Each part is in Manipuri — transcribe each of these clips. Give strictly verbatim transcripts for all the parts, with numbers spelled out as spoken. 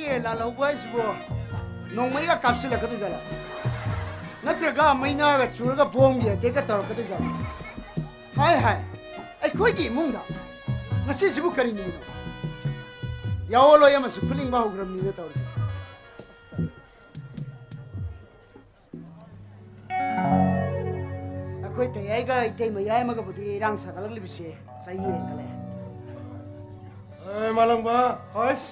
ꯑꯦ, ꯂꯥꯜꯍꯧꯕ ꯍꯥꯏꯁꯤꯕꯨ ꯅꯣꯡꯃꯩꯒ ꯀꯥꯞꯁꯤꯜꯂꯛꯀꯗꯣꯏꯖꯥꯠꯂꯥ? ꯅꯠꯇ꯭ꯔꯒ ꯃꯩꯅꯥꯒ ꯆꯨꯔꯒ ꯕꯣꯝꯒꯤ ꯑꯦꯇꯦꯛꯀ ꯇꯧꯔꯛꯀꯗꯣꯏꯖꯥꯠꯂꯥ? ꯍꯥꯏ ꯍꯥꯏ, ꯑꯩꯈꯣꯏꯒꯤ ꯏꯃꯨꯡꯗ ꯉꯁꯤꯁꯤꯕꯨ ꯀꯔꯤ ꯅꯨꯃꯤꯠꯅꯣ? ꯌꯥꯑꯣꯟꯂꯣꯏ ꯑꯃꯁꯨ ꯈꯨꯠꯂꯤꯡꯕ ꯍꯧꯈ꯭ꯔꯕꯅꯤꯅ ꯇꯧꯔꯤꯁꯦ꯫ ꯑꯩꯈꯣꯏ ꯇꯌꯥꯏꯒ ꯏꯇꯩ ꯃꯌꯥꯏ ꯑꯃꯒꯕꯨꯗꯤ ꯏꯔꯥꯡ ꯁꯥꯒꯠꯂꯛꯂꯤꯕꯁꯤ ꯆꯍꯤ ꯍꯦꯟꯒꯠꯂꯦ꯫ ꯑꯦ, ꯃꯥꯂꯪꯕ꯫ ꯍꯣꯏꯁ,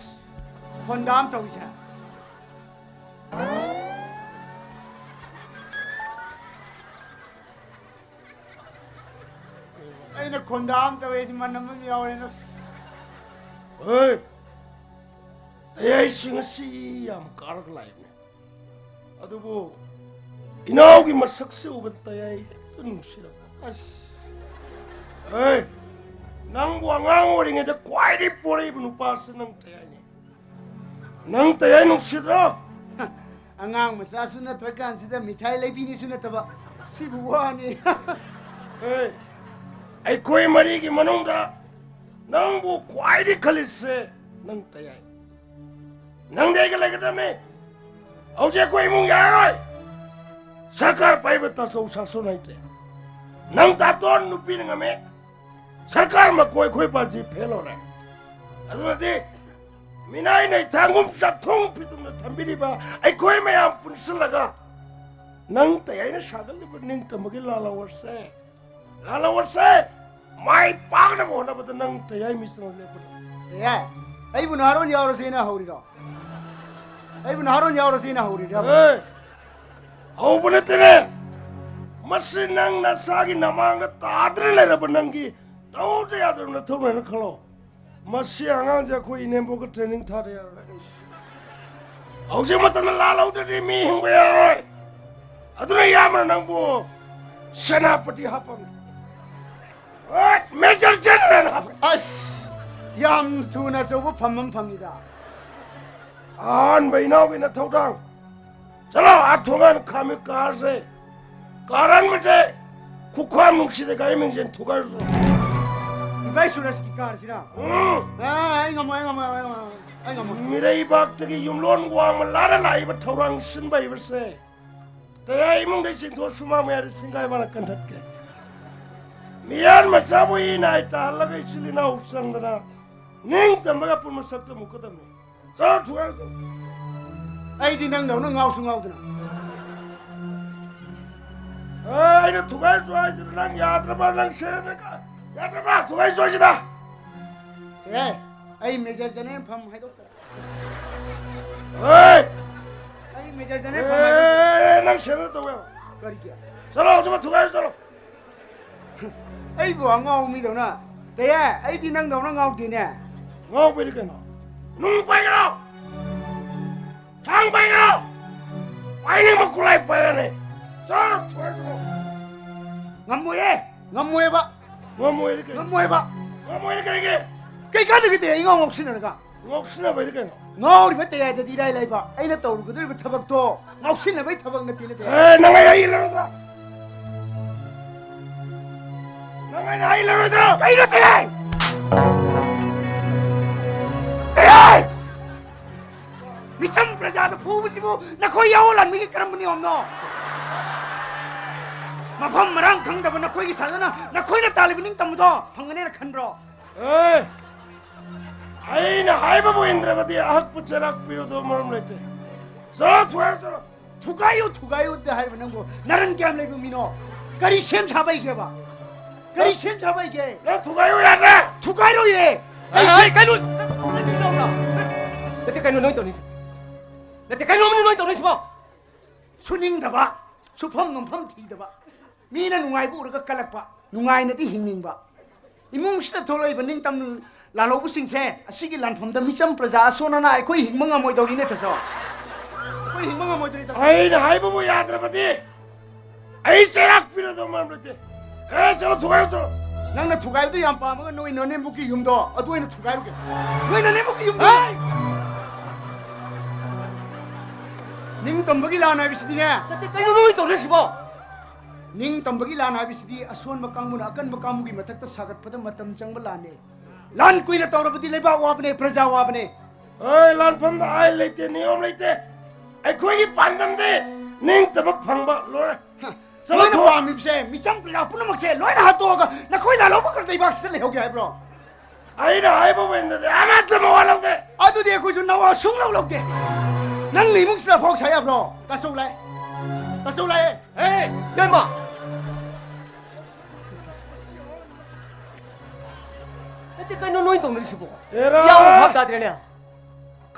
ꯈꯣꯟꯗꯥ ꯑꯃ ꯇꯧꯏꯁꯦ꯫ ꯑꯩꯅ ꯈꯣꯟꯗꯥ ꯑꯃ ꯇꯧꯋꯦ, ꯁꯤ ꯃꯅꯝ ꯑꯃ ꯌꯥꯎꯔꯦꯅ꯫ ꯍꯣꯏ, ꯇꯌꯥꯏꯁꯤꯡ ꯑꯁꯤ ꯌꯥꯝ ꯀꯥꯔꯛ ꯂꯥꯛꯏꯅꯦ꯫ ꯑꯗꯨꯕꯨ ꯏꯅꯥꯎꯒꯤ ꯃꯁꯛꯁꯦ ꯎꯕꯗ ꯇꯌꯥꯏ ꯍꯦꯛꯇ ꯅꯨꯡꯁꯤꯔꯛꯄ꯫ ꯑꯁ꯫ ꯑꯦ, ꯅꯪꯕꯨ ꯑꯉꯥꯡ ꯑꯣꯏꯔꯤꯉꯩꯗ ꯈ꯭ꯋꯥꯏꯗꯒꯤ ꯄꯣꯔꯛꯏꯕ ꯅꯨꯄꯥꯁꯦ ꯅꯪ ꯇꯌꯥꯏꯅꯦ꯫ ꯅꯪ ꯇꯌꯥꯏ ꯅꯨꯡꯁꯤꯗ꯭ꯔꯣ? ꯑꯉꯥꯡ ꯃꯆꯥꯁꯨ ꯅꯠꯇ꯭ꯔꯀꯥꯟꯁꯤꯗ ꯃꯤꯊꯥꯏ ꯂꯩꯕꯤꯅꯤꯁꯨ ꯅꯠꯇꯕ, ꯁꯤꯕꯨ ꯋꯥꯅꯤ꯫ ꯑꯦ, ꯑꯩꯈꯣꯏ ꯃꯔꯤꯒꯤ ꯃꯅꯨꯡꯗ ꯅꯪꯕꯨ ꯈ꯭ꯋꯥꯏꯗꯒꯤ ꯈꯜꯂꯤꯁꯦ ꯅꯪ ꯇꯌꯥꯏ꯫ ꯅꯪꯗꯤ ꯑꯩꯒ ꯂꯩꯒꯗꯕꯅꯤ꯫ ꯍꯧꯖꯤꯛ ꯑꯩꯈꯣꯏ ꯏꯃꯨꯡ ꯌꯥꯔꯔꯣꯏ꯫ ꯁꯔꯀꯥꯔ ꯄꯥꯏꯕ ꯇꯥꯆꯧ ꯁꯥꯁꯣꯟ ꯍꯩꯇ꯭ꯔꯦ꯫ ꯅꯪ ꯇꯥꯇꯣꯟ ꯅꯨꯄꯤꯅ ꯉꯝꯃꯦ꯫ ꯁꯔꯀꯥꯔ ꯃꯀꯣꯏ ꯑꯩꯈꯣꯏ ꯄꯥꯟꯖꯤ ꯐꯦꯜ ꯑꯣꯏꯔꯦ꯫ ꯑꯗꯨꯅꯗꯤ ꯃꯤꯅꯥꯏ ꯅꯩꯊꯥꯡꯒꯨꯝ ꯆꯥꯛꯊꯣꯡ ꯐꯤꯇꯨꯝꯅ ꯊꯝꯕꯤꯔꯤꯕ ꯑꯩꯈꯣꯏ ꯃꯌꯥꯝ ꯄꯨꯟꯁꯤꯜꯂꯒ ꯅꯪ ꯇꯌꯥꯏꯅ ꯁꯥꯒꯠꯂꯤꯕ ꯅꯤꯡꯇꯝꯕꯒꯤ ꯂꯥꯜꯍꯧꯔꯁꯦ꯫ ꯂꯥꯜꯍꯧꯔꯁꯦ꯫ ꯃꯥꯏ ꯄꯥꯛꯅꯕ ꯍꯣꯠꯅꯕꯗ ꯅꯪ ꯇꯌꯥꯏ ꯃꯤꯁꯅ ꯂꯦꯞꯄꯗ꯫ ꯑꯦ, ꯑꯩꯕꯨ ꯅꯍꯥꯔꯣꯟ ꯌꯥꯎꯔꯁꯦꯅ ꯍꯧꯔꯤꯔꯣ? ꯑꯩꯕꯨ ꯅꯍꯥꯔꯣꯟ ꯌꯥꯎꯔꯁꯦꯅ ꯍꯧꯔꯤꯔꯣ? ꯑꯦ, ꯍꯧꯕ ꯅꯠꯇꯦꯅꯦ꯫ ꯃꯁꯤ ꯅꯪ ꯅꯁꯥꯒꯤ ꯅꯃꯥꯡꯗ ꯇꯥꯗꯅ ꯂꯩꯔꯕ ꯅꯪꯒꯤ ꯇꯧꯗ ꯌꯥꯗ꯭ꯔꯕ ꯅꯊꯧꯅꯦꯅ ꯈꯜꯂꯣ꯫ ꯃꯁꯤ ꯑꯉꯥꯡꯁꯦ ꯑꯩꯈꯣꯏ ꯏꯅꯦꯝꯕꯣꯛꯀ training ꯊꯥꯗ ꯌꯥꯔꯣꯏ꯫ ꯍꯧꯖꯤꯛ ꯃꯇꯝꯗ ꯂꯥꯜꯍꯧꯗ꯭ꯔꯗꯤ ꯃꯤ ꯍꯤꯡꯕ ꯌꯥꯔꯣꯏ꯫ ꯑꯗꯨꯅ ꯏꯌꯥꯝꯕꯅ ꯅꯪꯕꯨ ꯁꯦꯅꯥꯄꯇꯤ ꯍꯥꯞꯄꯝꯃꯤ꯫ ꯍꯣꯏ, Major General ꯍꯥꯞꯄꯝꯃꯤ꯫ ꯑꯁ, ꯌꯥꯝ ꯊꯨꯅ ꯑꯆꯧꯕ ꯐꯝ ꯑꯃ ꯐꯪꯉꯤꯗ꯫ ꯑꯍꯥꯟꯕ ꯏꯅꯥꯎꯒꯤ ꯅꯊꯧꯗꯥꯡ꯫ ꯆꯠꯂꯣ, ꯑꯥ ꯊꯣꯡꯒꯥꯟ ꯈꯥꯝꯃꯤ ꯀꯥꯔꯁꯦ꯫ ꯀꯥꯔ ꯑꯍꯟꯕꯁꯦ ꯈꯨꯈ꯭ꯋꯥꯝ ꯅꯨꯡꯁꯤꯗ ꯒꯥꯔꯤ ꯃꯤꯡꯁꯦꯜ ꯊꯨꯒꯥꯏꯔꯨꯁꯣ꯫ ꯏꯕꯥꯏ ꯁꯨꯔꯖꯀꯤ ꯀꯥꯔꯁꯤꯔꯥ? ꯎꯝ꯫ ꯑꯥ, ꯑꯩ ꯉꯝꯃꯣꯏ, ꯑꯩ ꯉꯝꯃꯣꯏ, ꯑꯩ ꯉꯝꯃꯣꯏ꯫ ꯑꯩ ꯉꯝꯃꯣꯏ꯫ ꯃꯤꯔꯩꯕꯥꯛꯇꯒꯤ ꯌꯨꯝꯂꯣꯟ ꯋꯥꯡꯃ ꯂꯥꯟꯅ ꯂꯥꯛꯏꯕ ꯊꯧꯔꯥꯡ ꯁꯤꯟꯕ ꯍꯩꯕꯁꯦ ꯇꯌꯥꯏ ꯏꯃꯨꯡꯗꯩ ꯆꯤꯡꯊꯣꯛ ꯁꯨꯃꯥꯡ ꯃꯌꯥꯏꯗ ꯁꯤꯡꯒꯥꯏ ꯃꯥꯅ ꯀꯟꯊꯠꯀꯦ꯫ ꯃꯤꯌꯥꯟ ꯃꯆꯥꯕꯨ ꯏ ꯅꯥꯏ ꯇꯥꯍꯜꯂꯒ ꯏꯆꯤꯜ ꯏꯅꯥꯎ ꯆꯪꯗꯅ ꯅꯤꯡꯇꯝꯕꯒ ꯑꯄꯨꯟꯕ ꯁꯛꯇ ꯃꯨꯛꯀꯗꯕꯅꯤ꯫ ꯆꯠꯂꯣ, ꯊꯨꯒꯥꯏꯔꯨ ꯆꯠꯂꯣ꯫ ꯑꯩꯗꯤ ꯅꯪꯗꯧꯅ ꯉꯥꯎꯁꯨ ꯉꯥꯎꯗꯅ꯫ ꯑꯦ, ꯑꯩꯅ ꯊꯨꯒꯥꯏꯔꯨ ꯆꯣ ꯍꯥꯏꯁꯤꯗ ꯅꯪ ꯌꯥꯗ꯭ꯔꯕ, ꯅꯪ ꯁꯦꯔꯦꯅ ꯀ-, ꯌꯥꯗ꯭ꯔꯕ? ꯊꯨꯒꯥꯏꯔꯨ ꯆꯣ ꯍꯥꯏꯁꯤꯗ꯫ ꯑꯦ, ꯑꯩ ꯃꯦꯖꯔ ꯖꯦꯅꯦꯔꯦꯜ ꯐꯝ ꯍꯥꯏꯗꯣꯛꯇ꯭ꯔꯦ꯫ ꯍꯣꯏ! ꯑꯩ ꯃꯦꯖꯔ ꯖꯦꯅꯦꯔꯦꯜ ꯐꯝ ꯍꯥꯏꯗꯣꯛꯇ꯭ꯔꯦ꯫ ꯑꯦ, ꯅꯪ ꯁꯦꯔꯦꯅ ꯇꯧꯕ ꯌꯥꯕ꯫ ꯀꯔꯤꯒꯤ? ꯆꯠꯂꯣ, ꯍꯧꯖꯤꯛꯃꯛ ꯊꯨꯒꯥꯏꯔꯨ ꯆꯠꯂꯣ꯫ ꯑꯩꯕꯨ ꯑꯉꯥꯎ ꯃꯤꯗꯧꯅ? ꯇꯌꯥꯏ, ꯑꯩꯗꯤ ꯅꯪꯗꯧꯅ ꯉꯥꯎꯗꯦꯅꯦ꯫ ꯉꯥꯎꯕꯩꯗꯤ ꯀꯩꯅꯣ? ꯅꯨꯡ ꯄꯥꯏꯒꯦꯔꯣ? ꯊꯥꯡ ꯄꯥꯏꯒꯦꯔꯣ? ꯄꯥꯏꯅꯤꯡꯕ ꯈꯨꯠꯂꯥꯏ ꯄꯥꯏꯔꯅꯤ꯫ ꯆꯠꯂꯣ, ꯊꯨꯒꯥꯏꯔꯨ ꯆꯠꯂꯣ꯫ ꯉꯝꯃꯣꯏꯌꯦ, ꯉꯝꯃꯣꯏꯌꯦꯕ꯫ ꯉꯝꯃꯣꯏꯗꯤ ꯀꯩ? ꯉꯝꯃꯣꯏꯌꯦꯕ꯫ ꯉꯝꯃꯣꯏꯗꯤ ꯀꯔꯤꯒꯤ? ꯀꯩ ꯀꯥꯟꯅꯒꯦ ꯇꯌꯥꯏ ꯏꯉꯥꯎ ꯉꯥꯎꯁꯤꯟꯅꯔꯒ? ꯉꯥꯎꯁꯤꯟꯅꯕꯩꯗꯤ ꯀꯩꯅꯣ? ꯉꯥꯎꯔꯤꯕ ꯇꯌꯥꯏꯗꯗꯤ ꯏꯔꯥꯏ ꯂꯥꯏꯕ꯫ ꯑꯩꯅ ꯇꯧꯔꯨꯒꯗꯧꯔꯤꯕ ꯊꯕꯛꯇꯣ ꯉꯥꯎꯁꯤꯟꯅꯕꯩ ꯊꯕꯛ ꯅꯠꯇꯦꯅꯦ ꯇꯌꯥꯏ꯫ ꯑꯦ, ꯅꯪ ꯑꯩ ꯍꯩꯔꯔꯣꯏꯗ꯭ꯔꯣ? ꯅꯪ ꯑꯩꯅ ꯍꯩꯔꯔꯣꯏꯗ꯭ꯔꯣ? ꯀꯩꯅꯣ ꯇꯌꯥꯏ? ꯇꯌꯥꯏ! ꯃꯤꯆꯝ ꯄ꯭ꯔꯖꯥꯗ ꯐꯨꯕꯁꯤꯕꯨ ꯅꯈꯣꯏ ꯌꯥꯑꯣ ꯂꯥꯟꯃꯤꯒꯤ ꯀꯔꯝꯕ ꯅꯤꯌꯣꯝꯅꯣ? ꯃꯐꯝ ꯃꯔꯥꯡ ꯈꯪꯗꯕ ꯅꯈꯣꯏꯒꯤ ꯁꯥꯖꯅ ꯅꯈꯣꯏꯅ ꯇꯥꯜꯂꯤꯕ ꯅꯤꯡꯇꯝꯕꯗꯣ ꯐꯪꯒꯅꯦꯅ ꯈꯟꯕ꯭ꯔꯣ? ꯑꯦ! ꯑꯩꯅ ꯍꯥꯏꯕꯕꯨ ꯏꯟꯗ꯭ꯔꯕꯗꯤ ꯑꯍꯛꯄ ꯆꯩꯔꯥꯛ ꯄꯤꯔꯨꯗꯕ ꯃꯔꯝ ꯂꯩꯇꯦ꯫ ꯆꯠꯂꯣ, ꯊꯨꯒꯥꯏꯔꯨ ꯆꯠꯂꯣ꯫ ꯊꯨꯒꯥꯏꯌꯨ, ꯊꯨꯒꯥꯏꯌꯨꯗꯤ ꯍꯥꯏꯔꯤꯕ ꯅꯪꯕꯨ ꯅꯔꯟ ꯀꯌꯥꯝ ꯂꯩꯕ ꯃꯤꯅꯣ? ꯀꯔꯤ ꯁꯦꯝ ꯁꯥꯕ ꯍꯩꯒꯦꯕ? ꯀꯔꯤ ꯁꯦꯝ ꯁꯥꯕ ꯍꯩꯒꯦ? ꯅꯪ ꯊꯨꯒꯥꯏꯌꯨ ꯌꯥꯗ꯭ꯔꯦ? ꯊꯨꯒꯥꯏꯔꯣꯏꯌꯦ꯫ ꯑꯩ ꯑꯩ ꯁꯤ- ꯀꯩꯅꯣ, ꯅꯠꯇꯦ, ꯀꯩꯅꯣ ꯅꯣꯏ ꯇꯧꯔꯤꯁꯦ? ꯅꯠꯇꯦ, ꯀꯩꯅꯣ ꯅꯣꯏ ꯇꯧꯔꯤꯁꯤꯕꯣ? ꯁꯨꯅꯤꯡꯗꯕ, ꯁꯨꯐꯝ ꯅꯣꯝꯐꯝ ꯊꯤꯗꯕ, ꯃꯤꯅ ꯅꯨꯡꯉꯥꯏꯕ ꯎꯔꯒ ꯀꯜꯂꯛꯄ, ꯅꯨꯡꯉꯥꯏꯅꯗꯤ ꯍꯤꯡꯅꯤꯡꯕ꯫ ꯏꯃꯨꯡꯁꯤꯗ ꯊꯣꯛꯂꯛꯏꯕ ꯅꯤꯡꯇꯝ ꯂꯥꯜꯍꯧꯕꯁꯤꯡꯁꯦ ꯑꯁꯤꯒꯤ ꯂꯥꯟꯐꯝꯗ ꯃꯤꯆꯝ ꯄ꯭ꯔꯖꯥ ꯑꯁꯣꯟ ꯑꯅꯥ ꯑꯩꯈꯣꯏ ꯍꯤꯡꯕ ꯉꯝꯃꯣꯏꯗꯧꯔꯤꯅꯦ, ꯇꯥꯆꯧ꯫ ꯑꯩꯈꯣꯏ ꯍꯤꯡꯕ ꯉꯝꯃꯣꯏꯗꯧꯔꯤ, ꯇꯥꯆꯧ꯫ ꯑꯩꯅ ꯍꯥꯏꯕꯕꯨ ꯌꯥꯗ꯭ꯔꯕꯗꯤ ꯑꯩ ꯆꯩꯔꯥꯛ ꯄꯤꯔꯗꯧ ꯃꯔꯝ ꯂꯩꯇꯦ꯫ ꯑꯦ, ꯆꯠꯂꯣ, ꯊꯨꯒꯥꯏꯔꯣ, ꯆꯠꯂꯣ꯫ ꯅꯪꯅ ꯊꯨꯒꯥꯏꯕꯗꯨ ꯌꯥꯝ ꯄꯥꯝꯃꯒ ꯅꯣꯏ ꯅꯅꯦꯝꯕꯨꯛꯀꯤ ꯌꯨꯝꯗꯣ ꯑꯗꯨ ꯑꯣꯏꯅ ꯊꯨꯒꯥꯏꯔꯨꯒꯦ꯫ ꯅꯣꯏ ꯅꯅꯦꯝꯕꯨꯛꯀꯤ ꯌꯨꯝꯗꯣ꯫ ꯍꯦ! ꯅꯤꯡꯇꯝꯕꯒꯤ ꯂꯥꯟ ꯍꯥꯏꯕꯁꯤꯗꯤꯅꯦ꯫ ꯅꯠꯇꯦ, ꯀꯩꯅꯣ ꯅꯣꯏ ꯇꯧꯔꯤꯁꯤꯕꯣ? ꯅꯤꯡꯇꯝꯕꯒꯤ ꯂꯥꯟ ꯍꯥꯏꯕꯁꯤꯗꯤ ꯑꯁꯣꯟꯕ ꯀꯥꯡꯕꯨꯅ ꯑꯀꯟꯕ ꯀꯥꯡꯕꯨꯒꯤ ꯃꯊꯛꯇ ꯁꯥꯒꯠꯄꯗ ꯃꯇꯝ ꯆꯪꯕ ꯂꯥꯟꯅꯤ꯫ ꯂꯥꯟ ꯀꯨꯏꯅ ꯇꯧꯔꯕꯗꯤ ꯂꯩꯕꯥꯛ ꯋꯥꯕꯅꯦ, ꯄ꯭ꯔꯖꯥ ꯋꯥꯕꯅꯦ꯫ ꯑꯩ ꯂꯥꯟꯐꯝꯗ ꯑꯥꯏꯟ ꯂꯩꯇꯦ, ꯅꯤꯌꯣꯝ ꯂꯩꯇꯦ꯫ ꯑꯩꯈꯣꯏꯒꯤ ꯄꯥꯟꯗꯝꯗꯤ ꯅꯤꯡꯇꯝꯕ ꯐꯪꯕ, ꯂꯣꯏꯔꯦ꯫ ꯍ, ꯆꯠꯂꯣ, ꯅꯣꯏꯅ ꯊꯣꯛꯑꯣ꯫ ꯄꯥꯝꯃꯤꯕꯁꯦ ꯃꯤꯆꯝ ꯄ꯭ꯔꯖꯥ ꯄꯨꯝꯅꯃꯛꯁꯦ ꯂꯣꯏꯅ ꯍꯥꯠꯇꯣꯛꯑꯒ ꯅꯈꯣꯏ ꯂꯥꯜꯍꯧꯕꯈꯛ ꯂꯩꯕꯥꯛꯁꯤꯗ ꯂꯩꯍꯧꯒꯦ ꯍꯥꯏꯕ꯭ꯔꯣ? ꯑꯩꯅ ꯍꯥꯏꯕꯕꯨ ꯏꯟꯗꯗꯤ ꯑꯃꯠꯇ ꯃꯋꯥ ꯂꯧꯗꯦ꯫ ꯑꯗꯨꯗꯤ ꯑꯩꯈꯣꯏꯁꯨ ꯅꯋꯥ ꯁꯨꯡꯂꯧ ꯂꯧꯗꯦ꯫ ꯅꯪꯅ ꯏꯃꯨꯡꯁꯤꯗ ꯐꯥꯎ ꯁꯥ ꯌꯥꯕ꯭ꯔꯣ? ꯇꯥꯆꯧ ꯂꯥꯛꯑꯦ꯫ ꯇꯥꯆꯧ ꯂꯥꯛꯑꯦ꯫ ꯍꯦ, ꯏꯇꯩꯃ! ꯅꯠꯇꯦ, ꯀꯩꯅꯣ ꯅꯣꯏ ꯇꯧꯅꯔꯤꯁꯤꯕꯣ? ꯑꯦꯔꯥ! ꯌꯥꯝ ꯚꯥꯞ ꯇꯥꯗ꯭ꯔꯦꯅꯦ꯫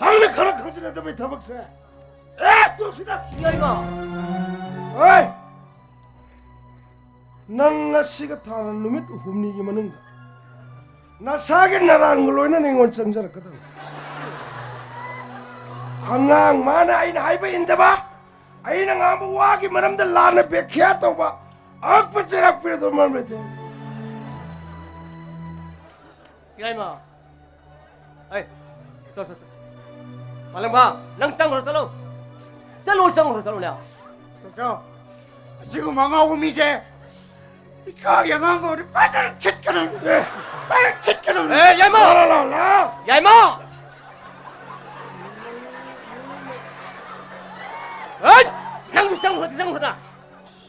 ꯈꯪꯅ ꯈꯪꯅ ꯈꯪꯖꯤꯟꯅꯗꯕꯩ ꯊꯕꯛꯁꯦ꯫ ꯑꯦ, ꯇꯣꯛꯁꯤꯗ! ꯏꯇꯩꯃ! ꯍꯣꯏ! ꯅꯪ ꯉꯁꯤꯒ ꯊꯥꯅ ꯅꯨꯃꯤꯠ ꯍꯨꯝꯅꯤꯒꯤ ꯃꯅꯨꯡꯗ ꯅꯁꯥꯒꯤ ꯅꯔꯥꯟꯒ ꯂꯣꯏꯅꯅ ꯑꯩꯉꯣꯟꯗ ꯆꯪꯖꯔꯛꯀꯗꯕꯅꯤ꯫ ꯑꯉꯥꯡ ꯃꯥꯅ ꯑꯩꯅ ꯍꯥꯏꯕ ꯏꯟꯗꯕ, ꯑꯩꯅ ꯉꯥꯡꯕ ꯋꯥꯒꯤ ꯃꯔꯝꯗ ꯂꯥꯟꯅ ꯕꯦꯈ꯭ꯌꯥ ꯇꯧꯕ, ꯑꯉꯛꯄ ꯆꯩꯔꯥꯛ ꯄꯤꯔꯗꯧ ꯃꯔꯝ ꯂꯩꯇꯦ꯫ ꯏꯌꯥꯏꯃ꯫ ꯑꯩ, ꯆꯣ, ꯆꯣ, ꯆꯣ꯫ ꯃꯥꯂꯪꯕ, ꯅꯪ ꯆꯪꯈ꯭ꯔꯣ, ꯆꯠꯂꯣ꯫ ꯆꯠꯂꯣ, ꯆꯪꯈ꯭ꯔꯣ, ꯆꯠꯂꯣꯅꯦ꯫ ꯆꯣ, ꯆꯣ꯫ ꯑꯁꯤꯒꯨꯝꯕ ꯑꯉꯥꯎꯕ ꯃꯤꯁꯦ ꯏꯀꯥꯒꯤ ꯑꯉꯥꯡ ꯑꯣꯏꯔꯗꯤ ꯐꯖꯅ ꯊꯤꯠꯀꯗꯕꯅꯤ꯫ ꯑꯦ꯫ ꯐꯖꯅ ꯊꯤꯠꯀꯗꯕꯅꯤ꯫ ꯑꯦ, ꯌꯥꯏꯃ! ꯂꯥ, ꯂꯥ, ꯂꯥ, ꯂꯥ꯫ ꯌꯥꯏꯃ! ꯑꯦ! ꯅꯪꯁꯨ ꯆꯪꯈ꯭ꯔꯣꯗꯤ ꯆꯪꯈ꯭ꯔꯣꯗ꯫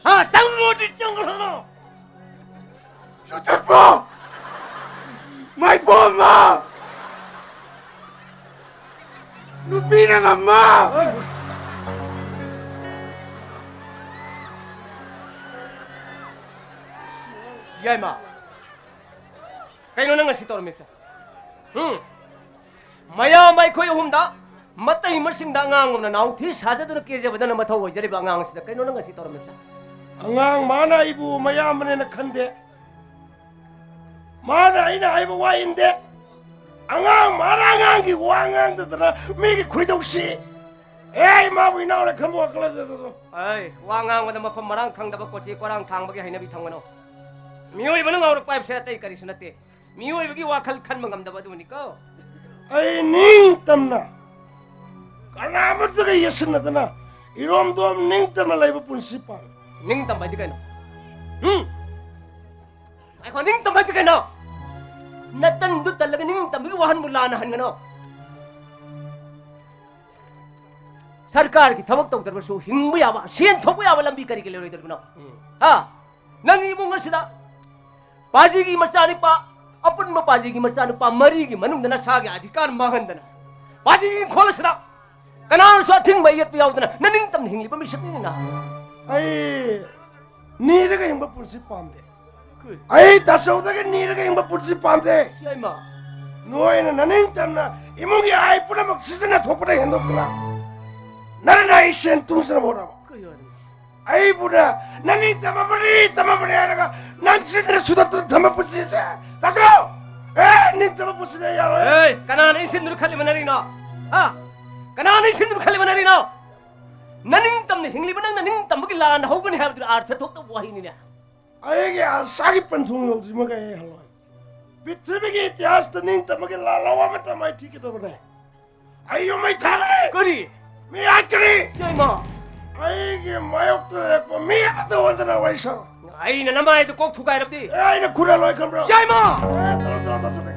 ꯍꯥ, ꯆꯪꯈ꯭ꯔꯣꯗꯤ ꯆꯪꯈ꯭ꯔꯣꯗ꯫ ꯆꯨꯊꯛꯄ! ꯃꯥꯏꯕꯣꯝꯃ! ꯅꯨꯄꯤꯅ ꯉꯝꯃ! ꯌꯥꯏꯃ, ꯀꯩꯅꯣ ꯅꯪ ꯉꯁꯤ ꯇꯧꯔꯝꯃꯤꯕꯁꯦ? ꯎꯝ? ꯃꯌꯥꯝ ꯑꯩꯈꯣꯏ ꯑꯍꯨꯝꯗ ꯃꯇꯩ ꯃꯁꯤꯡꯗ ꯑꯉꯥꯡꯒꯨꯝꯅ ꯅꯥꯎꯊꯤ ꯁꯥꯖꯗꯨꯅ ꯀꯦꯖꯕꯗꯅ ꯃꯊꯧ ꯑꯣꯏꯖꯔꯤꯕ ꯑꯉꯥꯡ ꯑꯁꯤꯗ ꯀꯩꯅꯣ ꯅꯪ ꯉꯁꯤ ꯇꯧꯔꯝꯃꯤꯕꯁꯦ? ꯑꯉꯥꯡ ꯃꯥꯅ ꯑꯩꯕꯨ ꯃꯌꯥꯝꯕꯅꯦꯅ ꯈꯟꯗꯦ꯫ ꯃꯥꯅ ꯑꯩꯅ ꯍꯥꯏꯕ ꯋꯥ ꯏꯟꯗꯦ꯫ ꯑꯉꯥꯡ ꯃꯥꯅ ꯑꯉꯥꯡꯒꯤ ꯋꯥ ꯉꯥꯡꯗꯗꯅ ꯃꯤꯒꯤ ꯈꯣꯏꯗꯧꯁꯤ꯫ ꯑꯦ, ꯏꯃꯥꯕꯨ ꯏꯅꯥꯎꯅ ꯈꯟꯕ ꯋꯥꯈꯜ ꯂꯩꯇꯗꯅ꯫ ꯑꯩ, ꯋꯥ ꯉꯥꯡꯕꯗ ꯃꯐꯝ ꯃꯔꯥꯡ ꯈꯪꯗꯕ ꯀꯣꯆꯤ ꯀꯣꯔꯥꯡ ꯊꯥꯡꯕꯒꯤ ꯍꯩꯅꯕꯤ ꯊꯝꯒꯅꯨ꯫ ꯃꯤꯑꯣꯏꯕꯅ ꯉꯥꯎꯔꯛꯄ ꯍꯥꯏꯕꯁꯦ ꯑꯇꯩ ꯀꯔꯤꯁꯨ ꯅꯠꯇꯦ꯫ ꯃꯤꯑꯣꯏꯕꯒꯤ ꯋꯥꯈꯜ ꯈꯟꯕ ꯉꯝꯗꯕ ꯑꯗꯨꯕꯨꯅꯤꯀꯣ꯫ ꯑꯩ ꯅꯤꯡꯇꯝꯅ, ꯀꯅꯥꯃꯠꯇꯒ ꯌꯦꯠꯁꯤꯟꯅꯗꯅ, ꯏꯔꯣꯝꯗꯣꯝ ꯅꯤꯡꯇꯝꯅ ꯂꯩꯕ ꯄꯨꯟꯁꯤ ꯄꯥꯝꯃꯤ꯫ ꯅꯤꯡꯇꯝꯕ ꯍꯥꯏꯗꯤ ꯀꯩꯅꯣ? ꯍꯨꯝ? ꯉꯥꯏꯈꯣ, ꯅꯤꯡꯇꯝꯕ ꯍꯥꯏꯗꯤ ꯀꯩꯅꯣ? ꯅꯇꯟꯗꯨ ꯇꯜꯂꯒ ꯅꯤꯡꯇꯝꯕꯒꯤ ꯋꯥꯍꯟꯕꯨ ꯂꯥꯟꯅ ꯍꯟꯒꯅꯣ꯫ ꯁꯔꯀꯥꯔꯒꯤ ꯊꯕꯛ ꯇꯧꯗ꯭ꯔꯕꯁꯨ ꯍꯤꯡꯕ ꯌꯥꯕ, ꯁꯦꯟ ꯊꯣꯛꯄ ꯌꯥꯕ ꯂꯝꯕꯤ ꯀꯔꯤꯒꯤ ꯂꯩꯔꯣꯏꯗꯧꯔꯤꯕꯅꯣ? ꯎꯝ꯫ ꯍꯥ? ꯅꯪꯒꯤ ꯏꯃꯨꯡ ꯑꯁꯤꯗ ꯄꯥꯖꯤꯒꯤ ꯃꯆꯥꯅꯨꯄꯥ, ꯑꯄꯨꯟꯕ ꯄꯥꯖꯤꯒꯤ ꯃꯆꯥꯅꯨꯄꯥ ꯃꯔꯤꯒꯤ ꯃꯅꯨꯡꯗ ꯅꯁꯥꯒꯤ ꯑꯙꯤꯀꯥꯔ ꯃꯥꯡꯍꯟꯗꯅ, ꯄꯥꯖꯤꯒꯤ ꯏꯪꯈꯣꯜ ꯑꯁꯤꯗ ꯀꯅꯥꯅꯁꯨ ꯑꯊꯤꯡꯕ ꯌꯦꯠꯄ ꯌꯥꯎꯗꯅ ꯅꯅꯤꯡꯇꯝꯅ ꯍꯤꯡꯂꯤꯕ ꯃꯤꯁꯛꯅꯤꯅ꯫ ꯑꯩ ꯅꯤꯔꯒ ꯍꯤꯡꯕ ꯄꯨꯟꯁꯤ ꯄꯥꯝꯗꯦ꯫ ꯑꯩ ꯇꯥꯆꯧꯗꯒꯤ ꯅꯤꯔꯒ ꯍꯤꯡꯕ ꯄꯨꯟꯁꯤ ꯄꯥꯝꯗꯦ꯫ ꯌꯥꯏꯃ꯫ ꯅꯣꯏꯅ ꯅꯅꯤꯡꯇꯝꯅ ꯏꯃꯨꯡꯒꯤ ꯑꯥꯏ ꯄꯨꯝꯅꯃꯛ ꯁꯤꯖꯤꯟꯅꯊꯣꯛꯄꯗ ꯍꯦꯟꯗꯣꯛꯇꯅ ꯅꯪꯅ ꯑꯩ ꯁꯦꯟ ꯇꯨꯡꯁꯤꯅꯕ ꯍꯣꯠꯅꯕ꯫ ꯀꯩ ꯍꯥꯏꯅꯣ? ꯑꯩꯕꯨꯅ ꯅꯅꯤꯡꯇꯝꯕ ꯃꯔꯤ ꯇꯝꯃꯕꯅꯤ ꯍꯥꯏꯔꯒ ꯅꯪ ꯁꯤꯗꯅ ꯁꯨꯗꯠꯇꯅ ꯊꯝꯕ ꯄꯨꯟꯁꯤꯁꯦ꯫ ꯇꯥꯆꯧ! ꯑꯦ, ꯅꯤꯡꯇꯝꯕ ꯄꯨꯟꯁꯤꯗ ꯌꯥꯔꯣꯏ꯫ ꯑꯦ, ꯀꯅꯥꯅ ꯏꯟꯁꯤꯟꯗꯨꯅ ꯈꯜꯂꯤꯕ ꯅꯔꯤꯅꯣ? ꯍꯥ? ꯀꯅꯥꯅ ꯏꯟꯁꯤꯟꯗꯨꯅ ꯈꯜꯂꯤꯕ ꯅꯔꯤꯅꯣ? ꯅꯅꯤꯡꯇꯝꯅ ꯍꯤꯡꯂꯤꯕ ꯅꯪꯅ ꯅꯤꯡꯇꯝꯕꯒꯤ ꯂꯥꯟ ꯍꯧꯒꯅꯤ ꯍꯥꯏꯕꯗꯨ ꯑꯥꯔꯊ ꯊꯣꯛꯇꯕ ꯋꯥꯍꯩꯅꯤꯅꯦ꯫ ꯑꯩꯒꯤ ꯑꯥꯁꯥꯒꯤ ꯄꯟꯊꯨꯡ ꯌꯧꯗ꯭ꯔꯤꯃꯈꯩ ꯑꯩ ꯍꯜꯂꯣꯏ꯫ ꯄ꯭ꯔꯤꯊꯤꯕꯤꯒꯤ ꯏꯇꯤꯍꯥꯁꯇ ꯅꯤꯡꯇꯝꯕꯒꯤ ꯂꯥꯜꯍꯧ ꯑꯃꯇ ꯃꯥꯏꯊꯤꯒꯗꯕꯅꯦ꯫ ꯑꯩ ꯌꯨꯝ ꯃꯩ ꯊꯥꯒꯅꯤ꯫ ꯀꯔꯤ? ꯃꯤ ꯍꯥꯠꯀꯅꯤ꯫ ꯌꯥꯏꯃ꯫ ꯑꯩꯒꯤ ꯃꯥꯌꯣꯛꯇ ꯂꯩꯔꯛꯄ ꯃꯤ ꯑꯃꯇ ꯑꯣꯟꯗꯅ ꯋꯥꯔꯤ ꯁꯥꯔꯣ꯫ ꯑꯩꯅ ꯅꯃꯥꯏꯗ ꯀꯣꯛ ꯊꯨꯒꯥꯏꯔꯕꯗꯤ? ꯑꯦ, ꯑꯩꯅ ꯈꯨꯔ ꯂꯣꯏ ꯈꯪꯕ꯭ꯔꯣ? ꯌꯥꯏꯃ! ꯑꯦ, ꯇꯧꯔꯣ, ꯇꯧꯔꯣ, ꯇꯧꯔꯣ, ꯇꯧꯔꯣ꯫